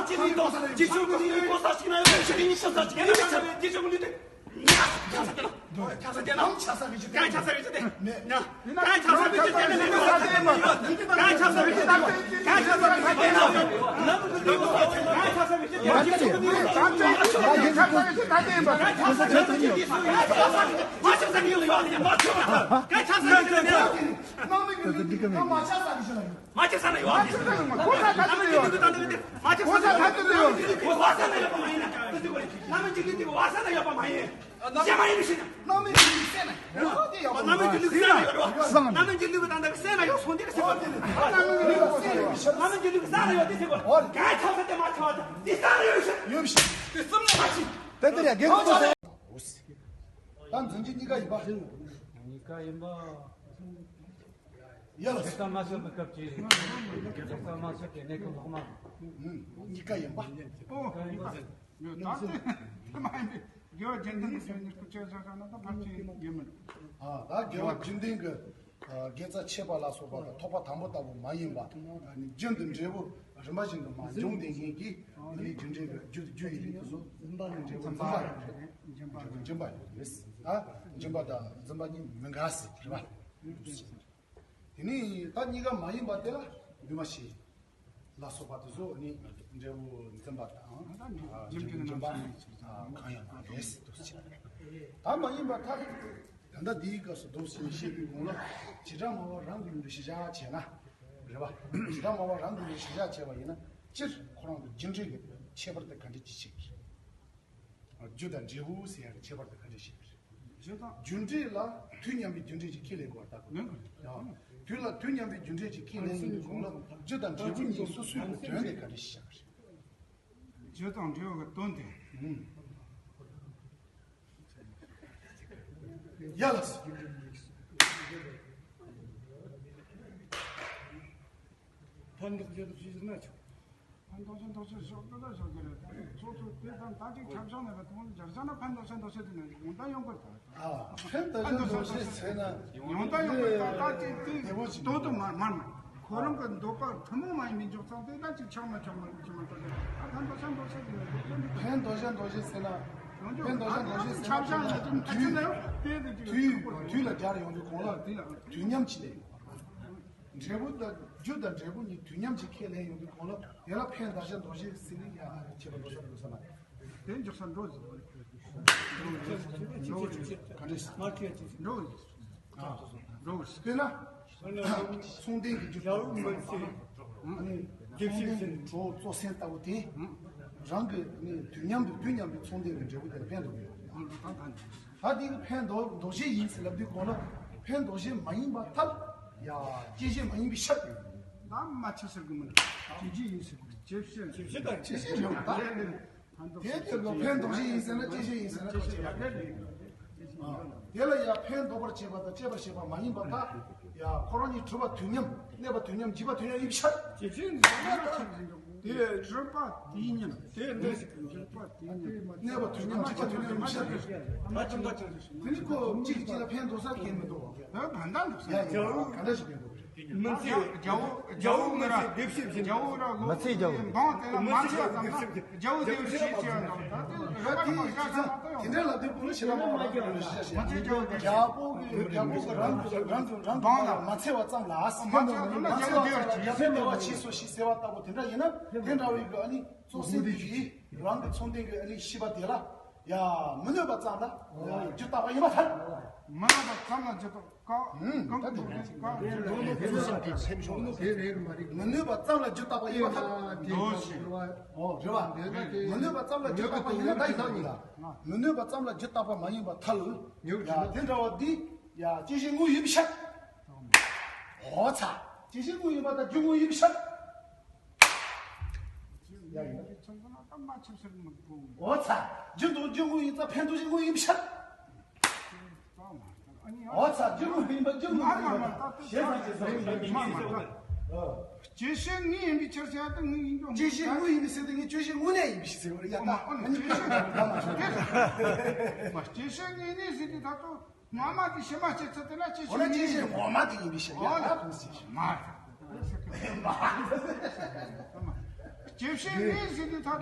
རྗེས་ཤོག་གི་གོ་ས་ཅི་ན་ཡོད་ཆ་དེ་ནི་ཆ་ས་ཅི་ན་ཡོད་ཆ་དེ་ནི་ཆ་ས་དེ་ན། ཆ་ས་དེ་ན། ཆ་ས་དེ་ན། ཆ་ས་གི་ཆ་དེ། ཆ་ས་གི་ཆ་དེ། ཆ་ས་གི་ཆ་དེ། ཆ་ས་གི་ཆ་དེ། ཆ་ས་གི་ཆ་དེ། མ་ཆ་ས་གི་ཡོད་ཡ་མ་ཆ་ས་གི་ཆ་དེ། མ་ཆ་ས་ན་ཡོད། མ་ཆ་ས་ན་ཡོད། མ་ཆ་ས་ན་ཡོད། མ་ཆ་ས་ན་ཡོད། མ་ཆ་ས་ན་ཡོད། མ་ཆ་ས་ན་ཡོད། རྣམ་དབྱེ་འདུས་སྡོད་ཀྱི་བར་ས་ན་ཡོད་པ་མ་ཡིན། རྣམ་དབྱེ་འདུས་སྡོད་ཀྱི་བར་ས་ན་ཡོད་པ་མ་ཡིན། རྣམ་དབྱེ་འདུས་སྡོད་ཀྱི་སེམས་ན་ཡོད། རྣམ་དབྱེ་འདུས་སྡོད་ཀྱི་སེམས་ན་ཡོད། རྣམ་དབྱེ་འདུས་སྡོད་ཀྱི་སེམས་ན་ཡོད་སོང་དེ་ག་སེམས་པ། རྣམ་དབྱེ་འདུས་སྡོད་ཀྱི་སེམས་ན་ཡོད་དེ་སེམས་པ། གང་ཆགས་ས་དེ་མ་ཆགས་པ་དེ་སེམས་ན་ཡོད་ཤག་ཡོད་ཤག་དེ་སེམས་ན་མ་ཤི། དེ་ལྟར་ཡ་རྒན་གོ་ས། ད་འཛིན་གྱི་གཉིས་ཀ་ཡིན་པ། གཉིས་ཀ་ཡིན་པ། ཡ་ལ། དེ་ལྟ་མ་བྱས་པའི་སྐབས་ཀྱི་དེ་ལྟ་མ་བྱས་པའི་གནས་སྐབས་ལྷག་མ། གཉིས་ཀ་ཡིན་པ། ཨོ། ད་དེ་མ་ཡིན་པའི་དགེ་བ་རྒྱུན་ལྡན་གྱི་ཆོས་ཉིད་སྐུ་ཆོས་བྱ་བྱ་ན་ད་ཕར་ཕྱིན་ཡིན་མིན། ཨ་ད་དགེ་བ་རྒྱུན་ལྡན་གྱི་དགེ་རྩ་ཆད་པ་ལ་སོགས་པ་དང་ཐོགས་པ་དང་པོ་ལྟ་བུ་མ་ཡིན་པ། ཨ་ནི་རྒྱུན་དུ་འབྲས་བུ་རིམ་པ་བཞིན་དུ་མ་འབྱུང་བསྡད་མཁན་གྱི་ཡིན་རྒྱུ་འབྲས་བུ་རྒྱུ་རྒྱུ་ཡི་རིགས་དེ་ཚོ་འཛིན་པ་ཡང་རེད། འཛིན་པ་ཡང་རེད། འཛིན་པ་ཡང་རེད། ད་འཛིན་པ་དང་འཛིན་པ་གཉིས་མི་འགལ་ཟེར་རེད་པ། དེ་ནས་ད་གཉིས་ཀ་མ་ཡིན་པ་དེ་ལ་འདུས་མ་བྱས་ལ་སོགས་པ་དེ་ཚོ་ནི་འབྲས་བུ་འཛིན་པ་དང་རྒྱུ་འབྲས་འཛིན་པ་གང་ཡང་མ་རེད་ཟེར་དུ་ཟེར། ད་མ་ཡིན་པ་མཐར་ཐུག་ད་ལྟ་འདིའི་སྐབས་སུ་འདུག་ཟེར་ནས་བཤད་པའི་གོང་ལ་བྱེ་བྲག་སྨྲ་བ་རང་གི་ལུགས་ལ་གཞི་བཞག་བྱས་ན་རེད་པ། བྱེ་བྲག་སྨྲ་བ་རང་གི་ལུགས་ལ་གཞི་བཞག་བྱས་པ་ཡིན་ན་སྤྱིར་ཁོ་རང་གི་རྒྱུ་འབྲས་ཀྱི་ཁྱད་པར་དེ་ག་འདྲ་ཅིག་ཕྱེ་གི། རྒྱུ་དང་འབྲས་བུ་ཟེར་ཡག་གི་ཁྱད་པར་དེ་ག་འདྲ་ཞིག་རེད། རྒྱུ་དང་། རྒྱུ་འབྲས་ལ་དུས་མཉམ་པའི་རྒྱུ་འབྲས་ཅིག་ཁས་ལེན་དགོས་པར་ལྟ་དགོས། ཡང་དུས་ལ་དུས་མཉམ་པའི་རྒྱུ་འབྲས་ཅིག་ཁས་ལེན་ཡོང་དུས་གོང་ལ་རྒྱུ་དང་འབྲས་བུ་གཉིས་སོ་སོའི་གི་དོན་དེ་ག་འདྲ་ཞིག་བཞག་པ་རེད། རྒྱུ་དང་འབྲས་བུ་གི་དོན་དེ། ཡ་ལགས་སོ། ཕན་འདོགས་རྒྱུ་དང་ཞིག་ཟེར་ན་ཆོག་ཕན་འདོགས་ཆེན་འདོགས་ཆེན་ཤོག་ཏུ་ལ་ཤོག་གི་རེད། ད་ནི་ཚོགས་གཙོ་དེ་དང་ད་ཅིག་ཁྱབ་བྱང་ནས་ལ་ཐོག་ནས་སྦྱར་བྱང་ན་ཕན་འདོགས་ཆེན་འདོགས་ཆེན་དེ་ནས་ཡོང་ད་ཡོང་གི་རེད། ཨ། ཕན་འདོགས་ཆེན་འདོགས་ཆེན་ཟེར་ན་ཡོང་ད་ཡོང་གི་རེད། ད་ད་ཅིག་དེ་དེ་བོ་ཅིག་དོན་དུ་མ་མ་མ་ཁོ་རང་གི་འདོད་པ་ཐུན་མོང་མ་ཡིན་པའི་འཇོག་སྟངས་དེ་ད་ཅིག་ཆགས་མ་ཆགས་མ་ལུགས་ཅིག་མ་གཏོགས་ད་ཕན་འདོགས་ཆེན་འདོགས་ཆེན་དེ་ནས་འདོགས་ཆེན་དེ་ཕན་འདོགས་ཆེན་འདོགས་ཆེན་ཟེར་ན་ཡོང་རྒྱུ་ཕན་འདོགས་ཆེན་འདོགས་ཆེན་ཟེར་ན་ཁྱབ་བྱང་ནས་དེ་ད་ཅིག་ཁྱབ་བྱང་ནས་དེ་དེ་དུས་དུས་ལ་སྦྱར་ཡོང་དུས་གོང་ལ་དེ་ལ་དུས་མཉམ་ཅིག་ལས་ཡོང་། འབྲས་བུ་དང་རྒྱུ་དང་འབྲས་བུ་གཉིས་དུས་མཉམ་གྱིས་ཁས་ལེན་ཡོང་དུས་གོང་ལ་དེ་ལ་ཕན་འདོགས་ཆེན་འདོགས་ཆེན་ཟེར་ནས་ཡང་ཁྱད་པར་འགྲོ་ས་འགྲོ་ས་མ་རེད། དེ་འཇོག་ས་འགྲོ་ཟེར་བ་རེད། འགྲོ་ཟེར་ག་འདྲས་འགྲོ་ཟེར་འགྲོ་ཟེར་དཔེར་ན་ཚོང་དོན་གྱི་རྒྱུ་དང་ཨ་ནི་ཚོང་དོན་གྱི་གྲོགས་གཙོ་སེམས་ལྟ་བུ་དེ་རང་གི་ནི་དུས་མཉམ་དུ་དུས་མཉམ་དུ་ཚོང་དོན་གྱི་འབྲས་བུ་དེ་ལ་ཕན་འདོགས་ཡོད། ད་དེ་གི་ཕན་འདོགས་འདོགས་ཆེན་ཡིན་ཟེར་ལབ་དུས་གོང་ལ་ཕན་འདོགས་ཆེན་མ་ཡིན་པ་ཐལ། ཡ། བཅད་ཤེས་མ་ཡིན་པའི་ཕྱིར་ཏེ། ད་མ་ཆགས་ཟེར་གི་མིན། བཅད་ཤེས་ཡིན་ཟེར་གི་བཅད་ཤེས་བཅད་ཤེས་དང་བཅད་ཤེས་རེད་བ་ད། དེ་དེ་གི་ཕན་འདོགས་ཆེན་ཡིན་ཟེར་ན་བཅད་ཤེས་ཡིན་ཟེར་ན་ཁོ་བཅད་ཡག་གི་རེད། དེ་ལ་ཡ་ཕན་འདོགས་པར་བྱེད་པ་དང་བཅད་པར་བྱེད་པ་མ་ཡིན་པ་ད། ཡ། ཁོ་རང་གཉིས་གྲུབ་པ་དུས་མཉམ་གནས་པ་དུས་མཉམ་འཇིག་པ་དུས་མཉམ་ཡིན་པའི་ཕྱིར། བཅད་ཤེས་ཡིན་ཟེར་ན་ད་ཆགས་ཟིན་འདུག་དེ་གྲུབ་པ་དེའི་ཉིན། དེ་འདྲ་ཞིག་གྲུབ་པ་དེའི་ཉིན། གནས་པ་དུས་མཉམ་འཇིག་པ་དུས་མཉམ་ཡིན་པའི་ཕྱིར། དེ་ནི་ཁོ་གཅིག་གིས་གཅིག་ལ་ཕན་འདོགས་ས་གང་མི་འདུག་བ། བོད་བན་ད་འདུག་ས། ཡ་ཡ་ག་འདྲ་ཞིག་ཡིན་འདུག་མི་ཚེ་རྒྱ་བོ་རྒྱ་བོ་ངི་ར་རྒྱ་བོ་ར་ལོ་མི་ཚེ་རྒྱ་བོ་འབངས་དེ་ལ་མ་ཚེ་བ་ཙམ་ལ་རྒྱ་བོ་དེ་བ་ཞིག་ཅེས་འདུག་ད་དེ་རེ་བ་ཁོ་ཤ་ཤ་མ་གཏོང་ཡོང་། དེ་འདྲ་ལ་དེ་ཀུན་ཤི་ར་མ་ར་ཀུན་ཤི་ཤ་ཤི། མི་ཚེ་རྒྱ་བོ་དེ་རྒྱ་བོ་གི་རང་གི་རང་གི་རང་གི་འབངས་ལ་མ་ཚེ་བ་ཙམ་ལ་ཨ་སི་མ་ཚེ་བ་ཙམ་ལ་རྒྱ་བོ་དེ་བ་ཞིག་ཡ་ཕན་མེད་པ་ཆེས་སོ་ཞིག་ཟེར་བ་ལྟ་བུ་དེ་འདྲ་ཡིན་ན་དེ་འདྲ་བའི་གི་ཨ་ནི་གཙོ་སེམས་དེ་གིས་རང་གི་ཚོང་དོན་གི་ཨ་ནི་ཤི་བ་དེ་ལ་ཡ་མི་གནོད་པ་ཙམ་ལ་རྒྱུ་བཏགས་པ་ཡིན་པ་ཐལ། མི་གནོད་པ་ཙམ་ལ་རྒྱུ་བཏགས། ཨུམ། ད་དེ་རེད། མི་གནོད་པ་ཙམ་ལ་རྒྱུ་བཏགས་པ་ཡིན་པ་ཐལ། འདོད་ཞེན། ཨོ་རེད་བ། མི་གནོད་པ་ཙམ་ལ་རྒྱུ་བཏགས་པ་མ་ཡིན་པ་ཐལ། ཡ་དེ་འདྲ་བ་འདི་ཡ་བཅད་ཤེས་དངོས་ཡིན་པའི་ཕྱིར། ཨོ་ཚ། བཅད་ཤེས་དངོས་ཡིན་པ་དང་རྒྱུ་དངོས་ཡིན་པའི་ཕྱིར། ཡ་ཡིན། ཨོ་ཚ། རྒྱུ་དང་རྒྱུ་དངོས་ཡིན་ཙང་ཕན་འདོགས་ཆེན་དངོས་ཡིན་པའི་ཕྱིར། ཨོ་ཚ། རྒྱུ་དངོས་ཡིན་པ་རྒྱུ་དངོས་ཡིན་པ་ཞེས་དང་ཞེས་སོགས་ཡིན་པའི་ཕྱིར། བཅད་ཤེས་དངོས་ཡིན་པའི་ཕྱིར་ཟེར་ཡ་དེ་དངོས་ཡིན་རྒྱུ། བཅད་ཤེས་དངོས་ཡིན་པའི་ཕྱིར་དེ་ངས་བཅད་ཤེས་དངོས་གནས་ཡིན་པའི་ཕྱིར་ཟེར་བ་རེད་ཡ། ད་ཨ་ནི་བཅད་ཤེས་ད་མ་ཤེས། བཅད་ཤེས་དངོས་གནས་ཟེར་དུས་ད་དུང་ངོ་མ་དེ་ཕྱི་མ་བཅད་ཚུལ་དེ་ལ་བཅད་ཤེས་དངོས་གནས་ཡིན། འོ་ན་བཅད་ཤེས་ངོ་མ་དེ་ཡིན་པའི་ཕྱིར་ཡ། ད་ཁུངས་བཅད་ཤེས་མ། བཅད་ཤེས་དངོས་གནས་ཟེར་དུས་ད་དུང་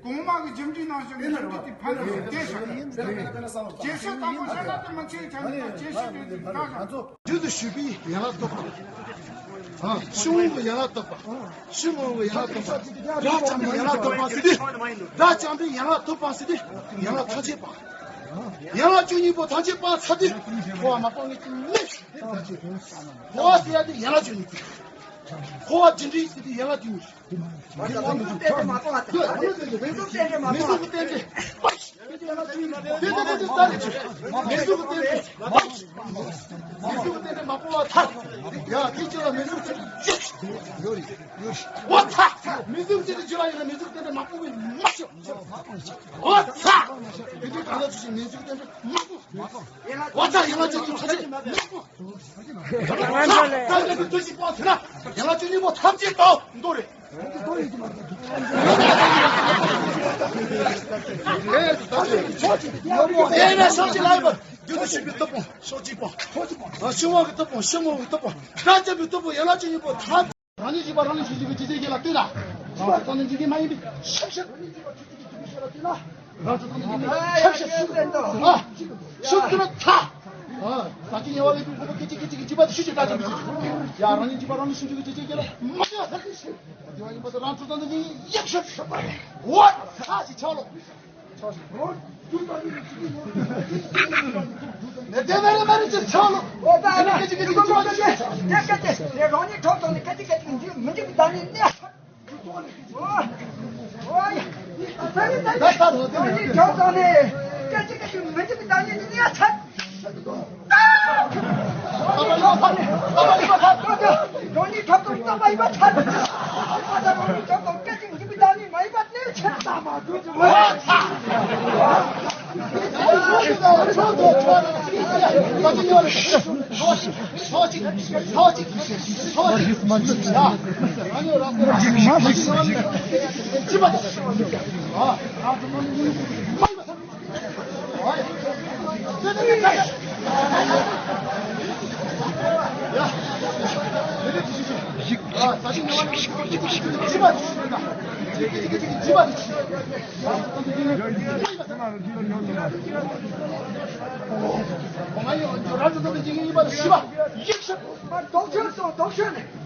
གོང་མ་གི་རྒྱུ་འབྲས་ནང་བཞིན་གྱི་རྒྱུ་འབྲས་དེ་ཕན་ཚུན་བལྟས་ཤིང་། བཅད་ཤེས་དང་པོ་བཤད་ན་དེ་མི་ཚེའི་ཆ་ནས་བཅད་ཤེས་རེད་དེ་འདྲ་ཞིང་། རྒྱུན་དུ་ཞུགས་པའི་ཡན་ལག་བཏོག་པ། ཨ། ཕྱི་དབང་གི་ཡན་ལག་བཏོག་པ། ཕྱི་དབང་གི་ཡན་ལག་བཏོག་པ། སྒྲ་འཇམ་པའི་ཡན་ལག་བཏོག་པ་ཟེར་དུས། སྒྲ་འཇམ་པའི་ཡན་ལག་བཏོག་པ་ཟེར་དུས། ཡན་ལག་ཐམས་ཅད་པ། ཡན་ལག་བཅུ་གཉིས་པོ་ཐམས་ཅད་པ་ཚར་དུས། འཁོར་བ་མ་སྤངས་ངེས་ཀྱི་གནས། འཁོར་བ་ཟེར་ཡ་དེ་ཡན་ལག་བཅུ་གཉིས་ཀྱི། འཁོར་བ་རྒྱུ་འབྲས་ཟེར་དུས་ཡན་ལག་བཅུ་གཉིས། མིང་གཟུགས་རྟེན་འབྲེལ་མ་སྤངས་པ། མིང་གཟུགས་རྟེན་འབྲེལ་མ་སྤངས་པ། མིང་གཟུགས་རྟེན་འབྲེལ་མ་སྤངས་པ། མིང་གཟུགས་རྟེན་འབྲེལ་མ་སྤངས་པ། མིང་གཟུགས་རྟེན་འབྲེལ་མ་སྤངས་པ་ཐལ། ཡ་དེ་ཅི་ལ་མིང་གཟུགས་རྟེན་འབྲེལ་ཡོད་རེད་ཡོད་རེད། འོ་ཚ། མིང་གཟུགས་རྟེན་འབྲེལ་ཅི་ལ་ཡོད་ན་མིང་གཟུགས་རྟེན་འབྲེལ་མ་སྤངས་པའི་མ་ཤོག་འོ་ཚ། དེ་དུས་གང་ལ་ཚུལ་ཞིག་མིང་གཟུགས་རྟེན་འབྲེལ་མ་སྤངས། འོ་ཚ་ཡན་ལག་བཅུ་གཉིས་ཐམས་ཅད་མ་སྤངས། ཚ། ཚ་ཡན་ལག་བཅུ་གཉིས་པོ་ཐམས་ཅད་དང་མདོ་རེད། དེ་ནས་ཕྱོགས་གཅིག་ལ་ཡོད་པ་རྒྱུན་དུ་ཞུགས་པའི་སྟོབས་དང་ཕྱོགས་གཅིག་པ། ཕྱི་དབང་གི་སྟོབས་དང་ཕྱི་དབང་གི་སྟོབས་དང་སྒྲ་འཇམ་པའི་སྟོབས་དང་ཡན་ལག་བཅུ་གཉིས་པོ་ཐམས་ཅད། རང་ཉིད་གཅིག་པ་རང་ལས་ཤེས་བྱའི་ཇི་ལྟའི་སྐད་ལ་ལྟོས་ལ། གཅིག་པ་རང་ལས་འཇིག་པའི་མ་ཡིན་པའི་ཤེས་བྱ། རང་ཉིད་གཅིག་པ་ཆོས་ཅན་གྱི་རྒྱུ་མཚན་ལ་ལྟོས་ལ། རང་ཚོ་ཚང་མ་ཉིད་ནས་ཁྱབ་ཤེས་སུ། ཨ། ཤུགས་ཀྱིས་ན་ཐ། ཨ། ས་ཆུ་ཉེ་བ་ལས་པའི་ཕུང་པོ་སྐད་ཅིག་སྐད་ཅིག་གི་འཇིག་པ་དེ་ཤུགས་ཀྱིས་བཀག་ཅིང་མི་འཇིག་ཡ་རང་ཉིད་གཅིག་པ་རང་ལས་ཤེས་བྱའི་ཇི་ལྟའི་སྐད་ལ་མ་ལྟོས་ལ་ཐ་ཤེས། དེ་བ་ཡིན་པ་དེ་རང་ཚོ་ཚང་མ་ཉིད་ཡག་ཤོས་ཤོད་པ་རེད། འོ་ཐ་ཞིག་ཆགས་ལོ། ནས་དེ་མ་རེད་མ་རེད་ཅེས་ཆགས་ལོ། འོ་ད་ཨ་ནི་སྐད་ཅིག་སྐད་ཅིག་གི་འཇིག་པ་དེ་ཤེས། དེ་སྐད་ཅིག་དེ་རང་ཉིད་གྲོགས་དང་ནི་སྐད་ཅིག་སྐད་ཅིག་འཇིག་མི་འཇིག་པའི་བདག་ཉིད་གནས། འོ། འོ་ཡ།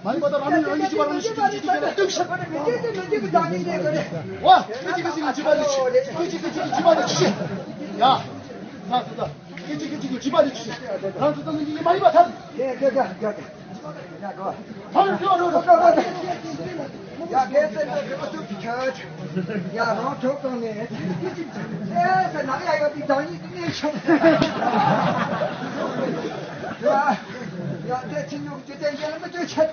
མ་ཡིན་པ་ད་རང་ཉིད་ཡོད་ནི་ཅི་བ་རང་ཉིད་ཅི་བ་རང་ཉིད་ཅི་ཅི་ཅི་ཅི་ཅི་ཏུ་ཤ། ཝ། ཁྱེད་ཅི་ཁྱེད་ཅི་གི་ཅི་བ་རེད། ཁྱེད་ཅི་ཁྱེད་ཅི་གི་ཅི་བ་རེད་ཅི་ཤེས། ཡ། ང་ཚོ་ད། ཁྱེད་ཅི་ཁྱེད་ཅི་གི་ཅི་བ་རེད་ཅི་ཤེས། རང་ཚོ་ད་ནི་མ་ཡིན་པ་ཐལ། ཡ་གོ། ཐལ་ཡོད་རོ་རོ། ཡ་གེ་སེ་ནོ་གེ་མ་ཐུབ་ཀྱི་ཆ། ཡ་རང་ཐོབ་གང་ནས། ཨེ་ས་ནག་ཡ་ཡོད་པའི་བདག་ཉིད་ཀྱི་གནས་ཤོག་ཡ་ཡ་དེ་ཕྱི་ཉོག་ཅི་དེ་ཡེ་ལ་མི་སྤྱོད་ཆད།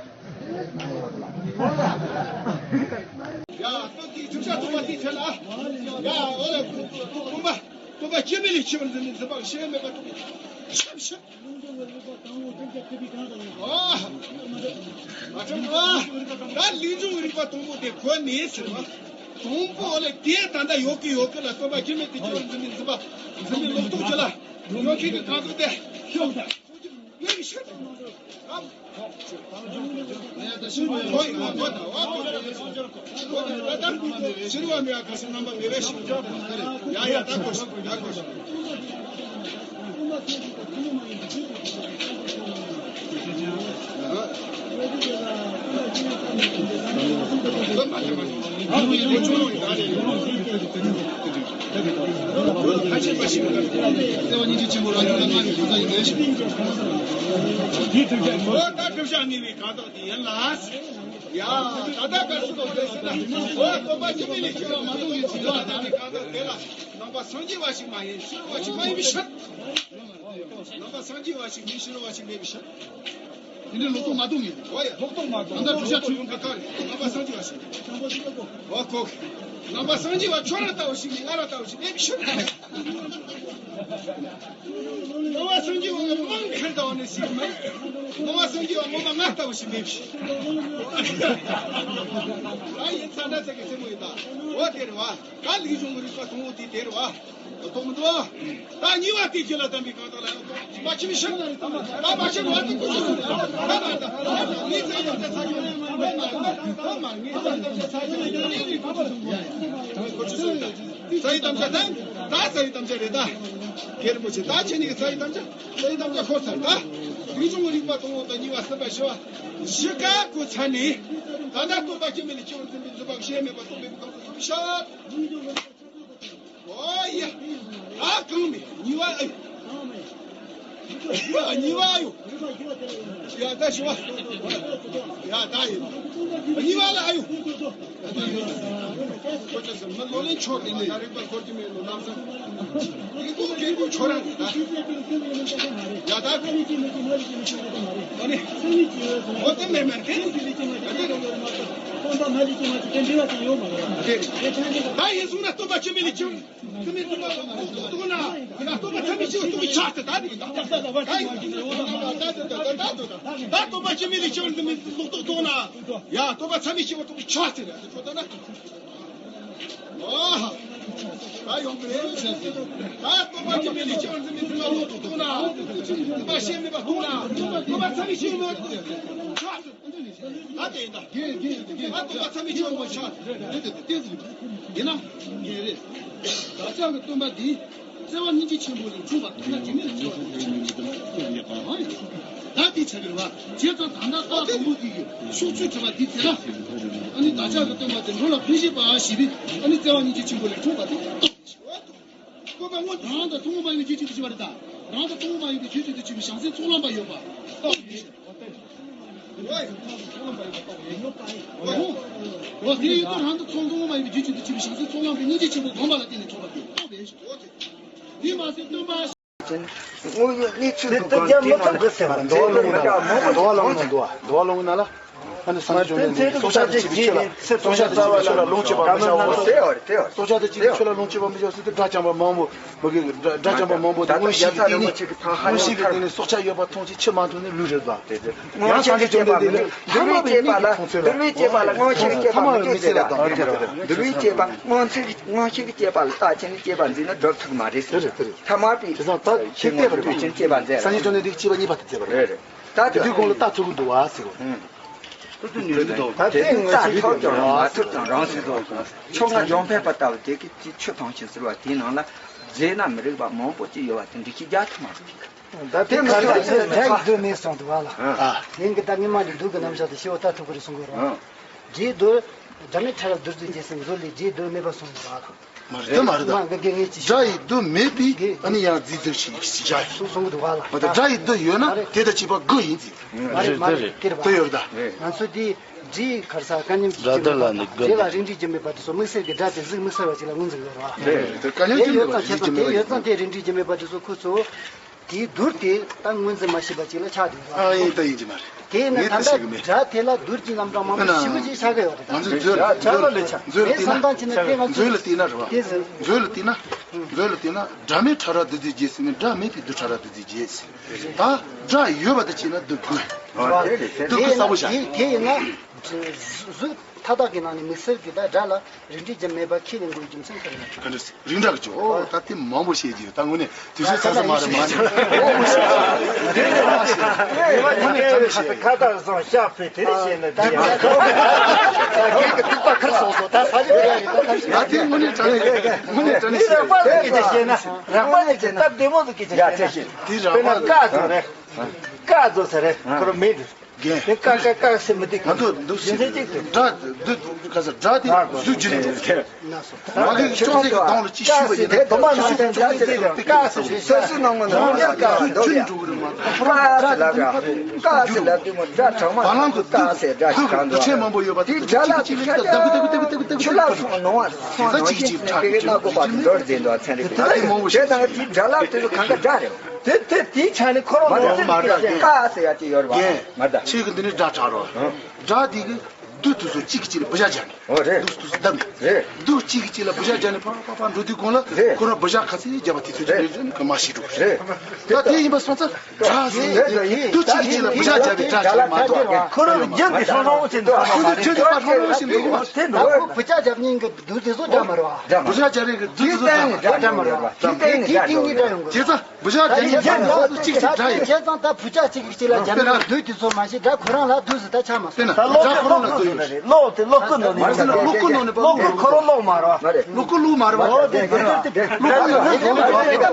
ཡ་སྟོད་ཀྱི་ཆུ་ཤ་ཐུབ་པ་དེ་ཆད་ལ། ཡ་ཨོ་ལ་ཀུ་ཀུ་ཀུ་ཀུ་མ། སྟོན་པ་སྐྱེ་མེད་ལས་ཆེ་བར་འཛིན་པའི་འཛིན་པ་ཤེས་མེད་པ་ཐུབ་པའི་ཆབ་ཤབ། ཨོ། མ་ཁྲམ་ཨ། ད་ལུས་འབྱུང་རིག་པ་དང་པོ་དེ་གོ་ནས་ཟེར་བ། དང་པོ་ལས་དེ་ད་ལྟ་ཡོད་ཀི་ཡོད་ཀི་ལ་སྟོན་པ་སྐྱེ་མེད་དེ་ཆེ་བར་འཛིན་པའི་འཛིན་པ། འཛིན་པའི་ལོག་རྟོག་ཅི་ལ། ཡོད་ཀི་གི་གང་དུ་དེ། ཤོག་ད། ཕྱིར་བ་མེད་ག་ས་རྣམ་པ་མེད་པའི་ཞིང་ཡ་ཡ་ད་གོ་ཤོག་ད་གོ་ཤོག་ཡིན་ལ། ཡ། ད་ལྟ་ག་སུ་དང་འདྲ་ཟེར་ན། འོ་སྟོན་པ་སྐྱེ་མེད་ལས་སྐྱེ་བ་མ་གཏོགས་ཡོད་ཚུལ་ཡོད་ལ། ད་ནི་གང་ལྟར་དེ་ལ་ནང་པ་སངས་རྒྱས་པ་ཞིག་མ་ཡིན་ཕྱི་རོལ་པ་ཞིག་མ་ཡིན་པའི་ཕྱིར། ནང་པ་སངས་རྒྱས་པ་ཞིག་མིན་ཕྱི་རོལ་པ་ཞིག་མེད་པའི་ཕྱིར། དེ་འདྲའི་ལོག་རྟོག་མ་གཏོང་ངེས། འོ་ཡ། ལོག་རྟོག་མ་གཏོང་། ད་ལྟ་བསྒྲུབ་བྱ་ཆོས་ཡོང་གི་ག་རེ་ནང་པ་སངས་རྒྱས་པ་ཞིག་འོ་ཁོ། ནང་པ་སངས་རྒྱས་པ་ཁྱོད་རང་ལྟ་བུ་ཞིག་ནི་ང་རང་ལྟ་བུ་ཞིག་མེད་པའི་ཕྱིར། ནང་པ་སངས་རྒྱས་པ་དམངས་ཁར་ལྟ་བུ་ནི་ཞིག་མེད། ནང་པ་སངས་རྒྱས་པ་ངོ་མ་ང་ལྟ་བུ་ཞིག་མེད་པའི་ཕྱིར། ད་ཡིན་ཙང་ན་ཚ་གི་སེམས་མོ་ཡིན་ད། འོ་དེ་རེད་བ། ད་ལུས་འབྱུང་གི་རིག་པ་དང་པོ་དེ་དེ་རེད་བ། རྟོགས་མི་འདུག་ད་གཉིས་པ་དེ་རྒྱུད་ལ་ལྡན་པའི་གང་དག་ལ་ཡང་རྟོགས་མ་ཕྱིན་ཕྱིར། ད་མ་ཕྱིན་བ་དེ་ཀུན་སློང་ཟེར། ད་མ་ད་ད་ངའི་ཚེ་ཡི་དམ་བཅའ་ཚ་ཁྱོད་ད་མ་ངའི་ཚེ་ཡི་དམ་བཅའ་ཚ་ཁྱོད་ཀྱི་ཚེ་ཡི་དམ་བཅའ་ད་ད་ཚེ་ཡི་དམ་བཅའ་རེད། ད་ཁྱེད་རིན་པོ་ཆེ་ད་ཁྱེད་གཉིས་ཀྱི་ཚེ་ཡི་དམ་བཅའ། ཚེ་ཡི་དམ་བཅའ་ཁོ་ཚར། ད་ལུས་འབྱུང་གི་རིག་པ་དང་པོ་དང་གཉིས་པ་གསུམ་པ་བཞི་བ་བཞི་ཀ་ཀོ་ཚར་ནས། ད་ལྟ་སྟོན་པ་སྐྱེ་མེད་ལས་སྐྱེ་བར་འཛིན་པའི་འཛིན་པ་ཤེས་མེད་པ་རྟོགས་མེད་པའི་ཁམས་སུ་ཤར། ཨོ་ཡ། ད་གང་མེད་གཉིས་པ་ཨ་ཡོ། གཉིས་པ་ཨ་ཡོ། ཡ་ད་ཞི་བ། ཡ་ད་ཡིན། གཉིས་པ་ལ་ཨ་ཡོ། ཁོ་ཚོ་མི་ལོ་ལོན་ཆོག་དེ་ནས་ཡ་རིག་པ་འཁོར་གྱི་མེད་ལོ་ལམ་སང་། ཡིན་གོ་གེ་གོ་ཆོ་ར་རེད་ད། ཡ་ད་གོ། ཨ་ནི། ཁོ་ཚོ་མེད་མེད་དེ། ད་ཡིན་སོང་ན་སྟོན་པ་སྐྱེ་མེད་ལས་སྐྱེ་བ། ད་སྟོན་པ་སྐྱེ་མེད་ལས་སྐྱེ་བ་འདི་མི་ལོག་རྟོག་རྟོག་ན། ད་ཡིན། ད་ཡིན་སོང་ན་སྟོན་པ་སྐྱེ་མེད་ལས་སྐྱེ་བ་འདི་མི་ལོག་རྟོག་རྟོག་ན། ཡ་སྟོན་པ་སྐྱེ་མེད་ལས་སྐྱེ་བ་འདི་ཆགས་ཏེ་རེད་འདི་ཁོ་ད་ན། ཨོ། ད་ཡོང་གི་རེད་ཟེར་ཏེ། ད་སྟོན་པ་སྐྱེ་མེད་ལས་སྐྱེ་བ་འདི་མི་ལོག་རྟོག་རྟོག་ན། སྟོན་པ་སྐྱེ་མེད་པ་རྟོག་ན། སྟོན་པ་སྐྱེ་མེད་ལས་སྐྱེ་བ་འདི་ཆགས་ཏེ། ད་དེ་ཡིན་ད། ད་སྟོན་པ་སྐྱེ་མེད་ལས་སྐྱེ་བ་ཆགས་ཏེ་རེད་དེ་དེ་ཟེར། ཡིན་ན། ངེས་རེད། བདག་ཅག་གི་སྟོན་པ་འདི། བརྩེ་བ་སྙིང་རྗེ་ཆེན་པོ་ལས་འཁྲུངས་པ་ཐ་ན་དྲི་མེད་ལས་བྱུང་བ་དང་། ད་དེ་ཆ་གི་རེད་བ། བྱས་ཙང་ད་ལྟ་སྟག་དང་པོ་དེ་གི་ཕྱོགས་བཅུར་གྲུབ་པ་དེ་དེ་ལ། ཨ་ནི་བདག་ཅག་གི་སྟོན་པ་དེ་འགྲོ་ལ་ཕན་བཞེད་པ་ཞེས་པའི་ཨ་ནི་བརྩེ་བ་སྙིང་རྗེ་ཆེན་པོ་ལས་འཁྲུངས་པ་དེ་རྟོགས། རང་དང་ཐུན་མོང་མ་ཡིན་པའི་ཆོས་ཅན་དུ་ཤེས་པ་རེད་ད། རང་དང་ཐུན་མོང་མ་ཡིན་པའི་ཆོས་ཅན་དུ་ཤེས་པའི་བྱང་སེམས་ཚོགས་ལམ་པ་ཡོད་པ་རྟོགས། འོ་དེ་ཡིན་དུས་རང་དུ་ཚོགས་འདུ་ངོ་མ་ཡིན་པའི་རྒྱུ་ཆེད་དུ་ཆེད་དུ་ཞིང་སའི་ཚོགས་ལམ་གྱི་སྙིང་རྗེ་ཆེན་པོ་དགོངས་པ་ལ་བརྟེན་ནས་ཐོབ་པ་དེ་རྟོགས་པའི་ཕྱིར། དེ་མ་ཟད་སྟོན་པ། དངོས་ཡོད་གནས་ཚུལ་དུ་གང་དེ་ནང་འདུག་ཟེར་བ། འདུལ་བ་ལུང་གི་ནང་ལ། འདུལ་བ་ལུང་གི་ནང་ལ། ཨ་ནི་སངས་རྒྱས་བཅོམ་ལྡན་འདས་སྲོག་ཆགས་དེ་བྱེད་པའི་ཆོས་ལ། སྲོག་ཆགས་དེ་བྱེད་པའི་ཆོས་ལ་ལོངས་སྤྱོད་པ་མི་བྱའོ་ཟེར། སྲོག་ཆགས་དེ་བྱེད་པའི་ཆོས་ལ་ལོངས་སྤྱོད་པ་མི་བྱའོ་ཟེར་ཏེ་དགྲ་བཅོམ་པ་མང་པོ། མི་གི་དགྲ་དགྲ་བཅོམ་པ་མང་པོ་དེ་མངོན་ཤེས་ཀྱི་སྟེང་ནས། མངོན་ཤེས་ཀྱི་སྟེང་ནས་སྲོག་ཆགས་ཡོད་པ་མཐོང་ཅིང་ཕྱིར་མ་འཐོར་ནས་ལུས་རེད་པ། དེ་དེ། ཡང་སངས་རྒྱས་བཅོམ་ལྡན་འདས་ལ་འདུལ་བའི་སྐྱེས་པ་ལ། འདུལ་བའི་སྐྱེས་པ་ལ་མངོན་ཤེས་ཀྱི་སྐྱེས་པ་མི་སྐྱེ་ཟེར་ལ། འདུལ་བའི་སྐྱེས་པ་མངོན་ཤེས་མངོན་ཤེས་ཀྱི་སྐྱེས་པ་ལ་རྟག་ཆེན་གྱི་སྐྱེས་པ་འཛིན་ན་སྒྲུབ་ཐུབ་མ་རེད་ཟེར། དེ་རེད། དེ་རེད། ཐ་མ་པའི་དེ་ཚང་ད་ཁྱེད་བལྟས་པ་རེད་པ། རྟག་ཆེན་གྱི་སྐྱེས་པ་འཛིན། སངས་རྒྱས་བཅོམ་ལྡན་འདས་ཀྱི་སྐྱེས་པ་གཉིས་པ་དེ་བལྟས་པ་རེད། རེད་རེད། ད་དེ་དུས་གོང་ལ་རྟགས་ཐུབ་ཀྱི་འདུག་བ་ཟེར་གོ། ད་དེ་ངོས་ཟིན་འདུག་ད་དེ་ངོས་ཟིན་འདུག་ད་ཐོབ་ཀྱང་མ་ཐོབ་ཀྱང་རང་ཟིན་འདུག་ཕྱོགས་སྔ་འཇོམས་ཕན་པ་ལྟ་བུ་དེ་གི་ཆུ་ཐང་ཆེན་ཟེར་བ་དེའི་ནང་ལ་རྫས་སྣ་མི་རིགས་པ་མང་པོ་ཅིག་ཡོད་བ་དེ་འགྲེལ་བཤད་རྒྱག་ཐུབ་མ་རེད། ད་དེ་ང་ཚོ་དགྲ་ཡི་མདོ་མེད་གསུངས་འདུག་བ་ལ། ཨ། ངས་གི་ད་སྔོན་མ་གི་མདོ་གི་རྣམ་གཞག་དེ་ཤེས་པ་ལྟ་ཐུབ་ཀྱི་རེད་གསུང་གི་རེད། ཨ། རྫས་མདོ། སྒྲ་མེད་ཕྲ་རབ་བདུད་རྩི་རྒྱལ་སྲས་མཛོད་ལས་རྫས་མདོ་མེད་པ་གསུངས་འདུག་བ་ལ། མ་རེད། དེ་མ་རེད་ད། ང་གི་དགེ་བསྙེན་གྱི་སྒྲ་ཡི་མདོ་མེད་པས་ཨ་ནི་ཡང་རྫས་མདོ་ཞིག་བྱ་ཡི། གསུངས་གསུང་གི་འདུག་བ་ལ། མ་རེད། སྒྲ་ཡི་མདོ་ཡོད་ན་དེ་དང་བཅས་པ་དགུ་ཡིན་ཟེར། མ་རེད། མ་རེད། དེ་རེད་བ། དེ་ཡོད་རེད་ད། ང་ཚོ་དེ་རྫས་ག་རེ་ཟ། སྐལ་མཉམ་གྱི་རྫས་ལ་རིགས་འགྲེ་རྒྱུ་མེད་པ་དེ་ཚོ་དམིགས་བསལ་གྱི་སྒྲ་དེ་གཟུགས་དམིགས་བསལ་བ་ཅིག་ལ་ངོས་འཛིན་དགོས་རེད་བ། རེད། དེ་སྐལ་མཉམ་གྱི་རྫས་ལ་རིགས་འགྲེ་རྒྱུ་མེད་པ་དེ་ཚོ་ཁོ་ཚོ། དེའི་རྡུལ་དེ་ད་ངོས་འཛིན་མ་ཤེས་པ་ཅིག་ལ་ཆགས་འདུག་ཨ། ཡིན་ད་ཡིན་གྱི་མ་རེད། དེས་ན་ད་ལྟ་སྒྲ་དེ་ལ་རྡུལ་གྱི་རྣམ་གྲངས་མང་པོ་ཞེ་པོ་ཅིག་ཆགས་ཀྱི་ཡོད་རེད་ད། ང་ཚོས་མཛོད་ལ་མཛོད་ལ་བལྟས་ན། མཛོད་ལ་བལྟས་ན། མཛོད་ལ་བལྟས་ན་རེད་བ། དེ་ཟེར། མཛོད་ལ་བལྟས་ན། མཛོད་ལ་བལྟས་ན་སྒྲ་མེད་ཕྲ་རབ་བདུད་རྩི་རྒྱས་ཟེར་ནས་སྒྲ་མེད་པའི་རྡུལ་ཕྲ་རབ་བདུད་རྩི་རྒྱས་ཟེར། ད་སྒྲ་ཡོད་པ་དང་བཅས་ན་རྡུལ་དགུ། རྡུལ་དགུ་གསལ་པོ་བཞག། དེ་ཡིན་ན། གཟུགས་མཐའ་དག་གི་ནང་ནས་དམིགས་བསལ་གྱི་ད་སྒྲ་ལ་རིགས་འགྲེ་རྒྱུ་མེད་པ་ཁས་ལེན་དགོས་རྒྱུ་མཚན་ག་རེ་ཡིན། ག་འདྲ་ཟེར། རིགས་འདྲ་གི་ཅོ། ད་དེ་མང་པོ་བཤད་རྒྱུ་ཡོད། ད་དངོས་གནས་དུས་ཚོད་ཚ་ཚ་མ་རེད་མ་རེད། མང་པོ་བཤད་རྒྱུ་ཡོད། དངོས་གནས་དྲང་གནས་བཤད། ཁ་བཏགས་བཟང་ཤ་བེ་དེ་རེ་བཤད་ན་དེ་ཡང་། ད་དེ་དངོས་གནས་དྲང་གནས་དངོས་གནས་དྲང་གནས་བཤད། རགས་པ་ལས་ཀྱི་བཤད་ན་རགས་པ་ལས་ཀྱི་སྟབས་བདེ་མོ་ཟིག་གི་བཤད་ན། དེ་རགས་པ་ལས་ཀྱི། ཀ་ཟེར་རེད། ཀ་ཟེར་རེད། ཁོ་རང་མེད་རེད། རྒན། དེ་ཀ་ཀ་ཀ་ཟེར་མི་འདུག་ང་ཚོ་འདུག་རྒྱུ་མཚན་གཅིག་ཏུ། སྒྲ་འདི་ག་ས་སྒྲ་དེ་གཟུགས་བརྒྱུད་ནས་འགྲོ་གི་རེད། ང་ཚོ་ཅོག་ཙེ་གི་གདོང་ལ་ཅིག་ཞུས་པ་ཡིན་ན། ཀ་ཟེར་ཀ་ཟེར་ཀ་ཟེར་སོ་སོའི་ནང་ང་ནང་ཀ་ཟེར་ལབ་དུས་མོ་སྒྲ་གྲགས་མ། བ་ལང་གི་ཀ་ཟེར་སྒྲ་ཞིག་གང་འདུག་འདུ་ཕྲན་མང་པོ་ཡོད་པ་དེ་ཅིག་ཅིག་ལ་ད་དགུ་དགུ་དགུ་དགུ་དགུ་ཆུ་ལ་སོང་ནོ་བ་སོང་ནོ་ཅིག་ཅིག་ཕྲ་གི་ཅིག་ཅིག་ཅིག་ཅིག་ད་དེ་མང་པོ་ཞིག་དེ་ནང་དེ་སྒྲ་ལ་དེ་ཚོ་གང་ག་སྒྲ་རེད། དེ་དེ་དེའི་ཆ་ནས་ཁོ་རང་མ་རེད། མ་རེད། ཀ་ཟེར་ཡ་དེ་ཡོད་རེད་བ། རྒན། མ་རེད། ཁྱེད་ཀྱི་འདི་ནས་སྒྲ་གྲགས་རོགས། སྒྲ་དེ་གི་རྡུལ་དེ་ཚོ་གཅིག་གིས་གཅིག་ལ་བུ་ཇག་སྦྱར་ནས། ཨོ་རེད། རྡུལ་དེ་ཚོ་བསྡམས་ནས། རེད། རྡུལ་གཅིག་གིས་གཅིག་ལ་བུ་ཇག་སྦྱར་ནས་ཕར་ཕར་ཕར་འགྲོ་དུས་གོང་ལ། རེད། ཁོ་རང་བུ་ཇག་ག་ཚོད་བརྒྱབ་པ་དེ་ཚོ་རེད། རེད་རེད་གི་མ་ཤི་འགྲོ་གི་རེད། རེད། ད་དེ་ཡིན་པ་སོང་ཙང་སྒྲ་ཟེར་ནས་དེ་རྡུལ་གཅིག་གིས་གཅིག་ལ་བུ་ཇག་སྦྱར་བའི་སྒྲ་ཅིག་མ་གཏོགས། ཁོ་རང་རྒྱུན་དེ་ཧྲོང་ཧྲོང་ཞིག་འདུག་ཁོ་ཚོ་རྒྱུན་དེ་ཕར་ཧྲོང་ཧྲོང་ཞིག་འདུག་གི་མ་རེད། དེ་འདུག་ད་ཁོ་བུ་ཇག་སྦྱར་མཁན་གྱི་རྡུལ་དེ་ཚོ་སྒྲ་མ་རེད་བ། བུ་ཇག་སྦྱར་མཁན་གྱི་རྡུལ་དེ་ཚོ་སྒྲ་མ་རེད། སྒྲ་མ་རེད་བ། དེ་ཚོ་བུ་ཇག་སྦྱར་མཁན་གྱི་རྡུལ་དེ་ཚོ། བུ་ཇག་སྦྱར་མཁན་གྱི་རྡུལ་དེ་ཚོ་གཅིག་གཅིག་སྒྲ་ཡོད། བྱས་ཙང་ད་བུ་ཇག་གཅིག་གིས་གཅིག་ལ་སྦྱར་མཁན་གྱི་རྡུལ་དེ་ཚོ་མ་གཞི་སྒྲ་ཁོ་རང་ལ་རྡུལ་ཟེར་ད་ཆགས་མ་སོང་། དཔེར་ན་སྒྲ་ཁོ་རང་ལ་རྡུལ་ཡོད་རེད། གློག་དེ་གློག་སྐུད་ནང་ནས། མ་ཟེར་ན་གློག་སྐུད་ནང་ནས། གློག་སྐུད་ཁོ་རང་གློག་མ་རེད་བ། མ་རེད། གློག་སྐུད་གློག་མ་རེད་བ། འོ་དེ་དེ་དེ་གློག་སྐུད་ནང་ནས་གློག་སྐུད་ནང་ནས་དེ་མ་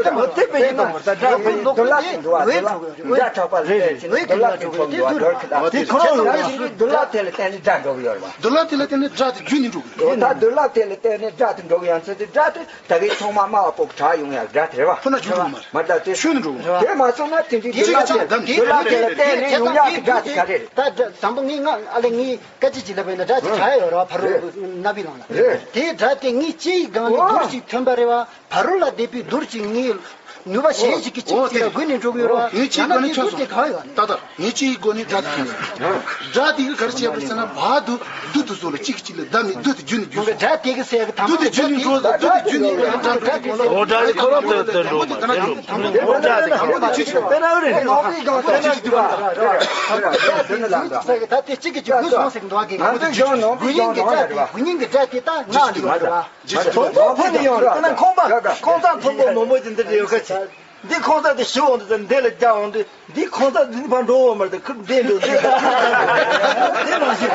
རེད། དེ་དཔེ་ཡིན་ནམ། ད་སྒྲ་དཔེ་ཡིན། འདུ་ལ་ཞིག་འདུ་བ། འདུ་ལ་འདྲ་གྲགས་པ་ལས་ཀྱི་འདུ་ལ་ཞིག་ཕོག་འདུ་བ། འདུ་ལ་དེ་ཁོ་རང་ལ་འདུ་ལ་དེ་ལ་བརྟེན་ནས་སྒྲ་འགྲོ་གི་ཡོད་རེད་བ། འདུ་ལ་དེ་ལ་བརྟེན་ནས་སྒྲ་དེ་རྒྱུན་ནས་འགྲོ་གི་ཡོད། ད་འདུ་ལ་དེ་ལ་བརྟེན་ནས་སྒྲ་དེ་འགྲོ་གི་ཡང་ཚེ་དེ་སྒྲ་དེ། ད་གིན་ཚང་མ་དམའ་བ་པོ་གྲགས་ཡོང་ཡ་སྒྲ་དེ་རེད་བ། ཁོ་ན་ཆུ་འགྲོ་མ་རེད། མ་རེད། ད་དེ་ཆུ་ནི་འགྲོ་མ་རེད། དེ་མ་སོང་ན་དེ་འདྲའི་དེ་འདུལ་ལ་དེ་འདུལ་ལ་དེ་ལ་བརྟེན་ནས་ཡོང་ཡ་གི་སྒྲ་དེ་ག་རེ་རེད། ད་དང་པོ་ངས་ང་ཨ་ལེ་ངས་སྐད་ཆ་ཅིག་ལབ་པ་ཡིན་ན་སྒྲ་ཅིག་གྲགས་ཡོད་རེད་བ། ཕ་རོལ་གནའ་བོའི་ལམ་ལ་རེད། དེའི་སྒྲ་དེ་ངས་ལྕེ་ཡི་སྒང་ནས་རྡུལ་ཅིག་ཐོན་པ་རེད་བ། ཕ་རོལ་ལ་བསྡད་པའི་རྡུལ་ཅིག་ངས་ནུས་པ་གཞན་ཞིག་གིས་ཅིག་ཅིག་ལ་འགུལ་ནས་འགྲོ་གི་ཡོད་རེད་བ། ངས་ལྕེའི་སྒོ་ནས་ཐོན་སོང་། ད་ལྟ་ངས་ལྕེའི་སྒོ་ནས་སྒྲ་དེ་ཐོན་སོང་། སྒྲ་དེ་གིས་ག་རེ་བྱས་པ་རེད་ཟེར་ན་བར་དུ་རྡུལ་དེ་ཚོ་ལ་གཅིག་གིས་གཅིག་ལ་བརྡབས་ནས་རྡུལ་དེ་རྒྱུན་ནས་རྒྱུན་སོང་། སྒྲ་དེ་གིས་ཟེར་གི་དང་པོ་རྡུལ་དེ་རྒྱུན་ནས་འགྲོ། རྡུལ་དེ་རྒྱུན་ནས་འགྲོ། སྒྲ་དེ་ཁོ་རང་དེ་དེ་འགྲོ་མ་རེད། འགྲོ་དེ་དང་པོ་དེ་འགྲོ། སྒྲ་དེ་ཁོ་རང་དེ་ཆུ་ཆུ་དེ་ན་རེད། ད་དེ་གཅིག་གིས་རྒྱུན་སོང་ཟེར་གི་འདུག་གི། དགུ་ཡིན་གྱི་སྒྲ་དེ་དགུ་ཡིན་གྱི་སྒྲ་དེ་ད་ང་ལ་ཡོད་རེད་བ། ཐོན་པོ་ཕ་ནི་ཡོང་ར། ཁོང་པ་ཁོང་ཚང་ཐོན་པོ་མང་པོ་ཅིག་འདི་འདྲ་ཡོད་ཁ་ཆེ། འདི་ཁོང་ཚང་དེ་ཞུ་འོང་དུས་འདི་ལ་རྒྱག་འོང་དུས་འདི་ཁོང་ཚང་འདི་ཕར་འགྲོ་འོང་མར་དུ་ཁུར་འདི་འགྲོ་འདི་འདི་མ་ཤེས།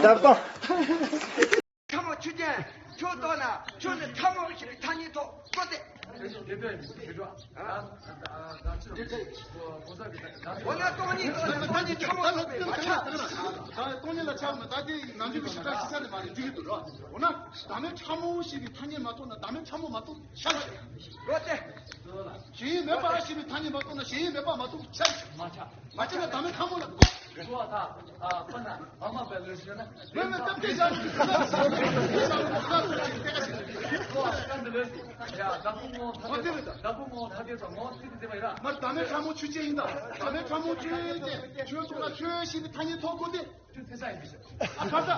འདབ་སྟོང་། ཐ་མ་ཆུ་རྒྱལ་ཁྱོད་ལྟོགས་ན་ཁྱོད་ནི་ཐ་མ་ཞིག་གི་ཐ་སྙད་ཐོག་བཀོད་དེ། འོ་ན་སྟོང་ཉིད་སྟོང་ཉིད་ཕྲ་མོ་ཡིན་པས་མ་ཆགས། སྟོང་ཉིད་ལ་ཆགས་མ་ད་དེ་ནམ་རྒྱུན་གྱི་ཞིབ་ཕྲ་ཞིབ་ཆ་ནས་མ་རེད་འགྲིག་གི་འདུག་རོ། འོ་ན་བདག་མེད་ཕྲ་མོ་ཞེས་པའི་ཐ་སྙད་མ་གཏོགས་ན་བདག་མེད་ཕྲ་མོ་མ་གཏོགས་ཆགས་ཀྱི་རེད། རོ་ཏེ། གཞན་ཡུལ་མེད་པ་ཞེས་པའི་ཐ་སྙད་མ་གཏོགས་ན་གཞན་ཡུལ་མེད་པ་མ་གཏོགས་ཆགས་ཀྱི་རེད། མ་ཆགས། མ་ཆགས་ན་བདག་མེད་ཕྲ་མོ་ལ་གོ། གོ་བ་ད། ཨ་ཁོ་ན་མ་མ་པའི་ལུས་ཤེས་ན། མེད་མེད་སྟབས་བདེ་བཞག་ནས་ཁོ་ན་ཁོ་ན་ཁོ་ན་ཁོ་ན་ཁོ་ན་ཁོ་ན་ཁོ་ན་ཁོ་ན་ཡ་བདག་པོ་ངོ་ཐ་དད་དང་བདག་པོ་ངོ་ཐ་དད་དང་ངོ་ཚིག་དེ་མ་ཡིན་ར། མར་བདག་མེད་ཕྲ་མོ་ཆོས་ཅན་ཡིན་ད། བདག་མེད་ཕྲ་མོ་ཆོས་ཅན་ཆོས་ཐོག་ལ་ཆོས་ཞེས་པའི་ཐ་སྙད་ཐོགས་དགོས་ཏེ། ཆོས་ཐེ་ཚ་ཡིན་པའི་ཕྱིར། ཨ་ཁ་ས།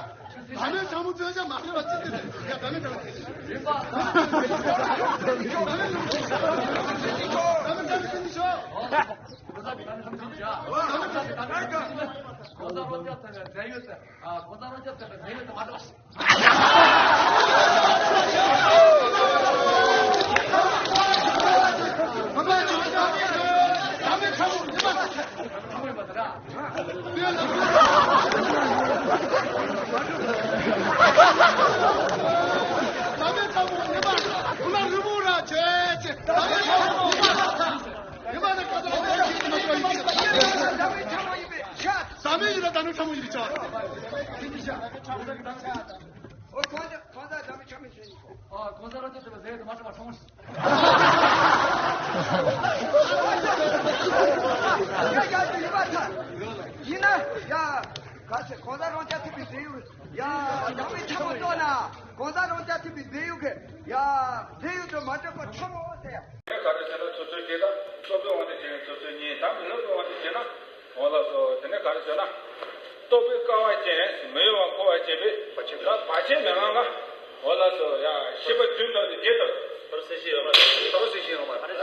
བདག་མེད་ཕྲ་མོ་ཆོས་ཅན་མ་ཐེ་བ་ཅི་སྟེ་ཡ་བདག་མེད་ཕྲ་མོ་ཆོས་ཅན། ཡིན་པ། བདག་མེད་ཕྲ་མོ་ཆོས་ཅན། བདག་མེད་ཕྲ་མོ་ཆོས་ཅན། གོང་ས་རོ་ཅག་ཚང་གི་རྫས་ཡོད་ཟེར། ཨ། གོང་ས་རོ་ཅག་ཚང་གི་རྫས་ཡོད་ཟེར་མ་འགྲོ། ཟ་མའི་ཡུལ་ལ་ཟ་མའི་ཕྲ་མོ་ཡིན་པའི་ཕྱིར། ཨོ་གོང་ས་གོང་ས་ཟ་མའི་ཕྲ་མོ་ཡིན་པའི་ཕྱིར། ཨོ་གོང་ས་རོ་ཅག་ཚང་གི་རྫས་ཡོད་ཟེར་མ་འགྲོ་བ་ཁྲོམ། ཡ་ཡ་ཡིན་པ་ཐལ། ཡིན་ན་ཡ། ག་ཚོད་གོང་ས་རང་ཅག་ཐུབ་པའི་རྫས་ཡོད། ཡ་བདག་མེད་ཕྲ་མོ་ལྟོས་ན་གོང་ས་རང་ཅག་ཐུབ་པའི་རྫས་ཡོད་གི་ཡ་རྫས་ཡོད་དུ་མ་གྲུབ་པ་ཁྲོམ་འོ་ཟེར་ཡ། ག་རེ་ཟེར་ན་ཐོབ་ཚུལ་གཅིག་དང་རྟོག་པའི་དབང་དུ་བྱས་ནས་ཐོབ་ཚུལ་གཉིས་དང་མི་སློབ་པའི་དབང་དུ་བྱས་ན། འོ་ལགས་སོ། དེ་ནས་ག་རེ་ཟེར་ན། རྟོག་པའི་སྐལ་བ་ཅན་མི་གཡོ་བ་འཁོར་བར་བཅས་པའི་བར་ཆད་མེད་ལམ་ལ། འོ་ལགས་སོ། ཡ་ཤེས་པ་བདུན་ཐོབ་སྟེ་བརྒྱད་ཐོབ། ཐོབ་སེམས་ཤེས་ཡོད་མ་རེད། ཐོབ་སེམས་ཤེས་ཡོད་མ་རེད།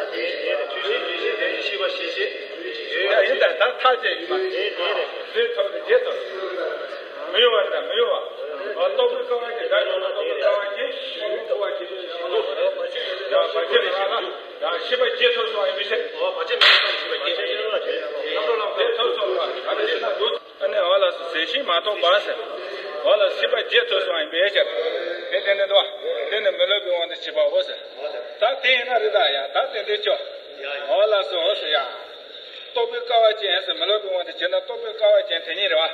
ཆོས་ཤེས་རྒྱུད་ཤེས་ལྡན་ཤེས་ཤེས་པ་ཤེས་ཤེས། ཡ་ཡིན་ད་ད་ཐག་བཅད་ཡིན་པ། བདུན་ཐོབ་སྟེ་བརྒྱད་ཐོབ། མི་གཡོ་བ་དང་མི་གཡོ་བ། རྟོག་པའི་སྐལ་བ་ཅན་དགྲ་བཅོམ་ན་རྟོག་པའི་སྐལ་བ་ཅན་ཤེས་པ་འཁོར་བར་བཅས་པའི་བར་ཆད་མེད་ལམ་ལ། ཡང་ཤེས་པ་བརྒྱད་ཐོབ་སོང་བ་ཡིན་པའི་ཕྱིར། འོ་བར་ཆད་མེད་པ་ཤེས་པ་བརྒྱད་ཐོབ་སོང་བ་ག་རེ་ཞེ་ན་འདུག་ཨ་ནི་འོ་ལགས་སོ། ཟད་ཞེན་མ་ཐོབ་པ་ཟེར། འོ་ལགས་སོ། ཤེས་པ་བརྒྱད་ཐོབ་སོང་བ་ཡིན་པའི་ཕྱིར། དེ་དེ་ནི་འདུག་བ། དེ་ནི་མི་སློབ་པའི་དབང་དུ་བྱས་པའོ་ཟེར། ད་དེ་ཡིན་ན་རེད་ད་ཡ་ད་དེ་འདྲའི་ཆོ། འོ་ལགས་སོ་འོ་ཟེར་ཡ། རྟོག་པའི་སྐལ་བ་ཅན་ཟེར་མི་སློབ་པའི་དབང་དུ་བྱས་ན་རྟོག་པའི་སྐལ་བ་ཅན་དེ་ཉིད་རེད་བ།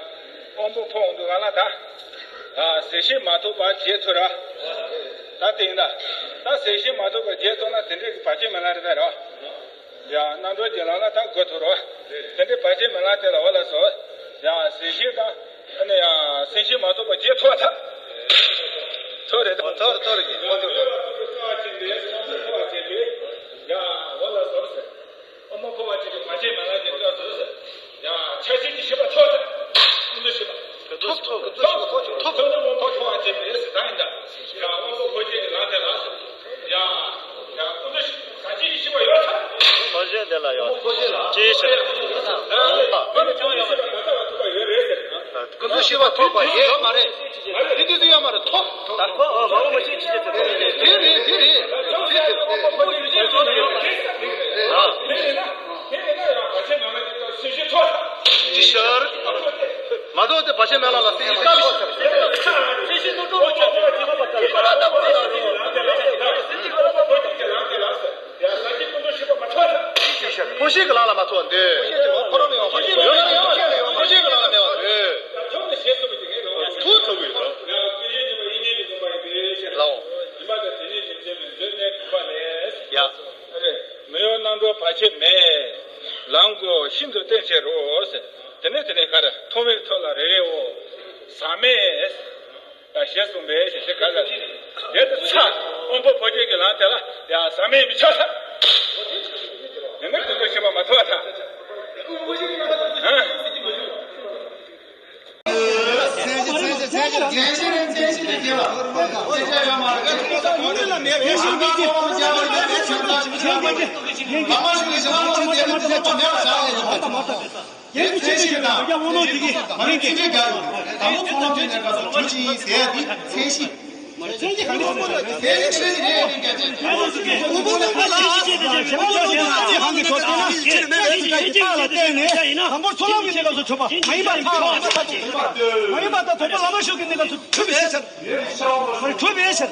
དབང་པོ་འཕོ་འོང་དུས་གང་ལ་ད། ཟད་ཞེན་མ་ཐོབ་པ་བརྒྱད་ཐོབ་ར། ད་དེ་ཡིན་ད། ད་ཟད་ཞེན་མ་ཐོབ་པ་བརྒྱད་ཐོབ་ན་དེ་འདྲའི་གི་བར་ཆད་མེད་ལམ་རེད་ད་ར། ཡ་རྣམ་གྲོལ་གྱི་ལམ་ལ་ད་དགུ་ཐོབ་ར། དེ་འདྲའི་བར་ཆད་མེད་ལམ་དེ་ལ་འོ་ལགས་སོ། ཡ་ཟད་ཞེན་དང་། ཨ་ནི་ཡ་སེམས་ཤེས་མ་ཐོབ་པ་བརྒྱད་ཐོབ་ཐལ། ཐོབ་རེད་ཐོབ་ཐོབ་རེད་ཐོབ་རེད་ཀྱི་ཐོབ་ཐོབ་ཐོབ། ཡ་འོ་ལགས་སོ་ཟེར། དབང་པོ་འཕོ་བ་བཅས་ཀྱི་བར་ཆད་མེད་ལམ་གྱི་སྐབས་སུ་ཟེར། ཡང་ཆགས་ཞེན་གྱི་ཤེས་པ་ཐོབ་ཟེར། ཀུན་རྫོབ་ཤེས་པ། ཐོབ་ཐོབ་ཀུན་རྫོབ་ཤེས་པ་ཐོབ་ཐོབ། ཐོབ་ནས་དབང་པོ་འཕོ་བ་བཅས་པའི་ཟེར་ད་ཡིན་ད། ཡང་དབང་པོ་འཕོ་བཅས་ཀྱི་ལམ་དེ་ལ་ཟེར། ཡང་ཡང་ཀུན་རྫོབ་ཤེས་པ་ཟག་བཅས་ཀྱི་ཤེས་པ་ཡོད་ཚར། འཕོ་བཅས་དེ་ལ་ཡོད་ཚར། ཅི་ཡིན་ཟེར། ཀུན་རྫོབ་ཤེས་པ་ཐོབ་པ་ཡོད་མ་རེད། དེ་དུས་ཡོད་མ་རེད་ཐོབ། ད་ཁོ་ཨ་མ་འོ་མ་ཤེས་ཅི་ཅི་ཟེར། དེ་རེད་དེ་རེད་དེ་རེད། ཅི་ཤར། མ་གཏོགས་དེ་བར་ཆད་མེད་ལམ་ལ་སེམས་ཤེས་སྐབས་ཤིག་ཅི་ཤར། འཕོ་ཤེས་ཀྱི་ལམ་ལ་མ་ཐོབ་འདོད། འཕོ་ཤེས་ཀྱི་ལམ་ལ་མ་ཐོབ་འདོད། འཕོ་ཤེས་ཀྱི་ལམ་ལ་མེད་པ་འདོད། ཐུགས་ཚོགས་ཀྱི་ཡོད། ལའོ། ཡ། མི་གཡོ་རྣམ་གྲོལ་བར་ཆད་མེད། ལམ་དགུ་ཤིན་ཏུ་བརྟན་ཕྱིར་རོ། དེ་ནས་དེ་ནས་ག་རེ་ཐོག་མའི་ཐོག་ལ་རེ་རེའོ། ཟག་མེད། ད་ཞེས་གསུངས་པས་ཞེས་ཞེས་ག་ལ། དེ་དུ་ཚ། དབང་པོ་འཕོ་བཅས་ཀྱི་ལམ་དེ་ལ་ཡང་ཟག་མེད་མི་ཆགས་ས། དེ་ནས་ཀུན་རྫོབ་ཤེས་པ་མ་ཐོབ་པ་དང་། ཧ། ཡན་གྱི་ཆོས་ཅན་གྱི་དོན་རྒྱ་དབང་ནོར་དེ་གིས་མ་ཡིན་ཏེ། དང་པོ་ཚོགས་ལམ་གྱི་གནས་སྐབས་སུ་གྲོལ་ཅིང་ཟད་དེ་མཚན་གཞི། མཚན་གཞི་གང་གི་ཆོས་ཅན། དངོས་པོ་ལ་ཕར་ལ་ཤེས་བྱེད་དེ་བྱེད་པ་ལ་བརྟེན་ནས་ཤེས་བྱེད་ཀྱི་རྟགས་ལ་བརྟེན་ནས་དང་པོར་ཚོགས་ལམ་གྱི་གནས་སྐབས་སུ་གྲོལ་བ་མ་ཡིན་པར་ཐལ། མ་ཡིན་པར་ཐལ། དང་པོ་བླ་མ་མཆོག་གི་གནས་སྐབས་སུ་གྲུབ་པའི་ཕྱིར། གྲུབ་པའི་ཕྱིར།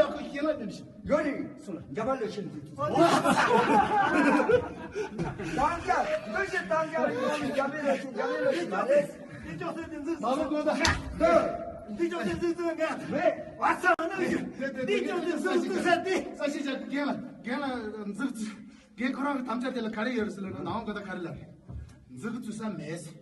ལ་ཁོ་ཤེས་ན་དེ་བཞིན། ཡོད་རེད། སུ་ལ་རྒྱ་མ་ལོ་ཤིན་དུ། དང་རྒྱ་ལོ་ཤིན། དང་རྒྱ་ལོ་ཤིན། རྒྱ་མི་ལོ་ཤིན། རྒྱ་མི་ལོ་ཤིན་མ་རེད། འདི་ཅོག་ཙེ་འཛུགས། མ་ལོ་གོ་ད། འདི་ཅོག་ཙེ་འཛུགས་ཙེ་ང་། རེད། བ་ས་ན་ཡོད། འདི་ཅོག་ཙེ་འཛུགས་ཙེ་ས་དེ། ས་ཤི་ཅག་རྒན་ལ་རྒན་ལ་འཛུགས། རྒན་ཁོ་རང་གི་དམ་བཅའ་དེ་ལ་ག་རེ་ཡོད་རེད་ཟེར་ལབ་ན། ནང་གོ་ད་ག་རེ་ལབ་རེད། འཛུགས་ཙེ་ས་མེད།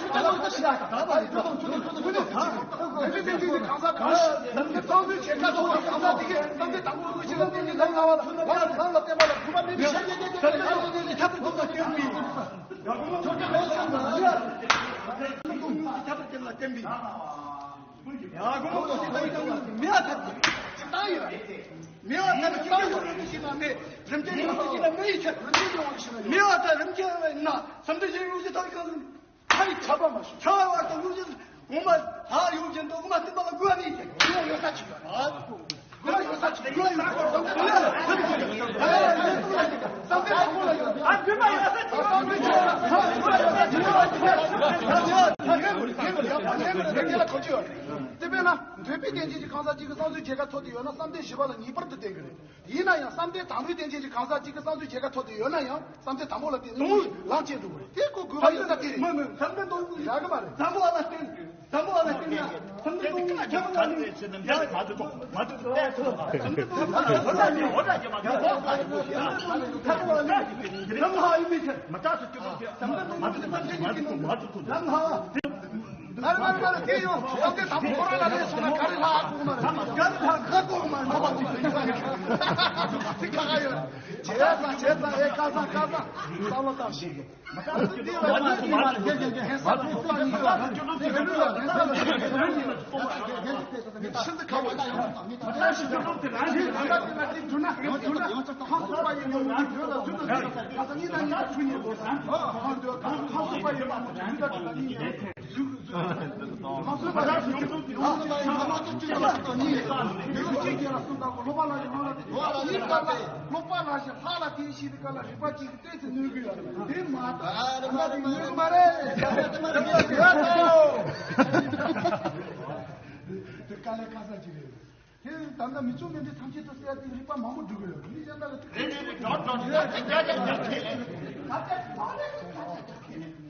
ཁྱབ་པ་མ་བྱུང་། ཁྱབ་པའི་བར་དུ་ལུགས་བཞིན་གོང་མ་ལྷག་ཡོང་བཞིན་དུ་གོང་མ་བསྟན་པ་ལ་དགོས་པ་མེད་ཀྱི། དགོས་ཡོད་ས་ཅིག་ཡོད། དགོས་ཡོད་ས་ཅིག་དགོས་ཡོད་ས་ཅིག་དགོས་ཡོད་ས་ཅིག་བསམ་གཏན་དང་པོ་ལ་ཡོད། ཨ་དགོས་པ་ཡོད་ས་ཅིག་བསམ་གཏན་དང་པོ་ལ་ཡོད། དེ་བས་ན་འདོད་པའི་རྟེན་ཅན་གྱི་གང་ཟག་གཅིག་གིས་བསམ་ཚུལ་བྱེད་ག་ཐོབ་སྟེ་ཡོད་ན་བསམ་གཏན་བཞི་པ་ལ་ངེས་པར་དུ་བརྟེན་གྱི་རེད། ཡིན་ན་ཡང་བསམ་གཏན་དང་པོའི་རྟེན་ཅན་གྱི་གང་ཟག་གཅིག་གིས་བསམ་ཚུལ་བྱེད་ག་ཐོབ་སྟེ་ཡོད་ན་ཡང་བསམ་གཏན་དང་པོ་ལ་བརྟེན་ནས་ལམ་སྐྱེ་འགྲོ་གི་རེད། དེ་ཁོ་དགོས་པ་ཡོད་ས་དེ་རེད། མི་མི་བསམ་གཏན་དང་པོ་ཡག་གི་མ་རེད། དང་པོ་ཨ་ལ་བརྟེན། དང་པོ་ཨ་ལ་བརྟེན་ན་བསམ་གཏན་དང་པོ་ཁྱད་པར་ལ་ནི་ཡག་གི་མ་རེད། བསམ་གཏན་དང་པོ་ཁྱད་པར་ལ་ནི་ཡག་གི་མ་རེད། ཁྱད་པར་ལ་ནི་ལམ་ལྷག་ཡིན་མི་ཁྱེད། མ་རེད་མ་རེད་མ་རེད། དེ་ཡང་བསམ་གཏན་དང་པོ་ཁོ་རང་ལ་ལས་སོང་ན་ག་རེ་ལྷག་གོ་མ་རེད། ག་རེ་ལྷག་གོ་མ་རེད། ཁ་ཁ་ཡོད། བྱས་ཙང་བྱས་ཙང་ཨེ་ཁ་སང་ཁ་སང་བསམ་བློ་བཏང་ཞིག་གི། ཀློག་པ་ལ་ཞིག་ལྷག་ལ་དེ་ཤེས་པའི་སྐབས་ལ་རིག་པ་གཅིག་གིས་གཏན་དུ་གནོད་ཀྱི་ཡོད་རེད། དེ་མ་གཏོགས་ཨ་ནི་ཡོད་མ་རེད། ཡོད་དོ། དེ་དཀའ་ལས་ཁག་ས་ཅིག་རེད། དེ་ད་ལྟ་མི་ཆུང་ངན་འདི་ཐམས་ཅད་དུ་གསལ་ཏེ་རིག་པ་མང་པོ་འགྲོ་གི་ཡོད་རེད། མི་གཞན་དག་གི་ཐུགས་རེད་རེད་རེད། གྲོགས་གྲོགས་རེད། ད་ལྟ་མ་རེད། ད་ལྟ་རྒྱག་གི་རེད།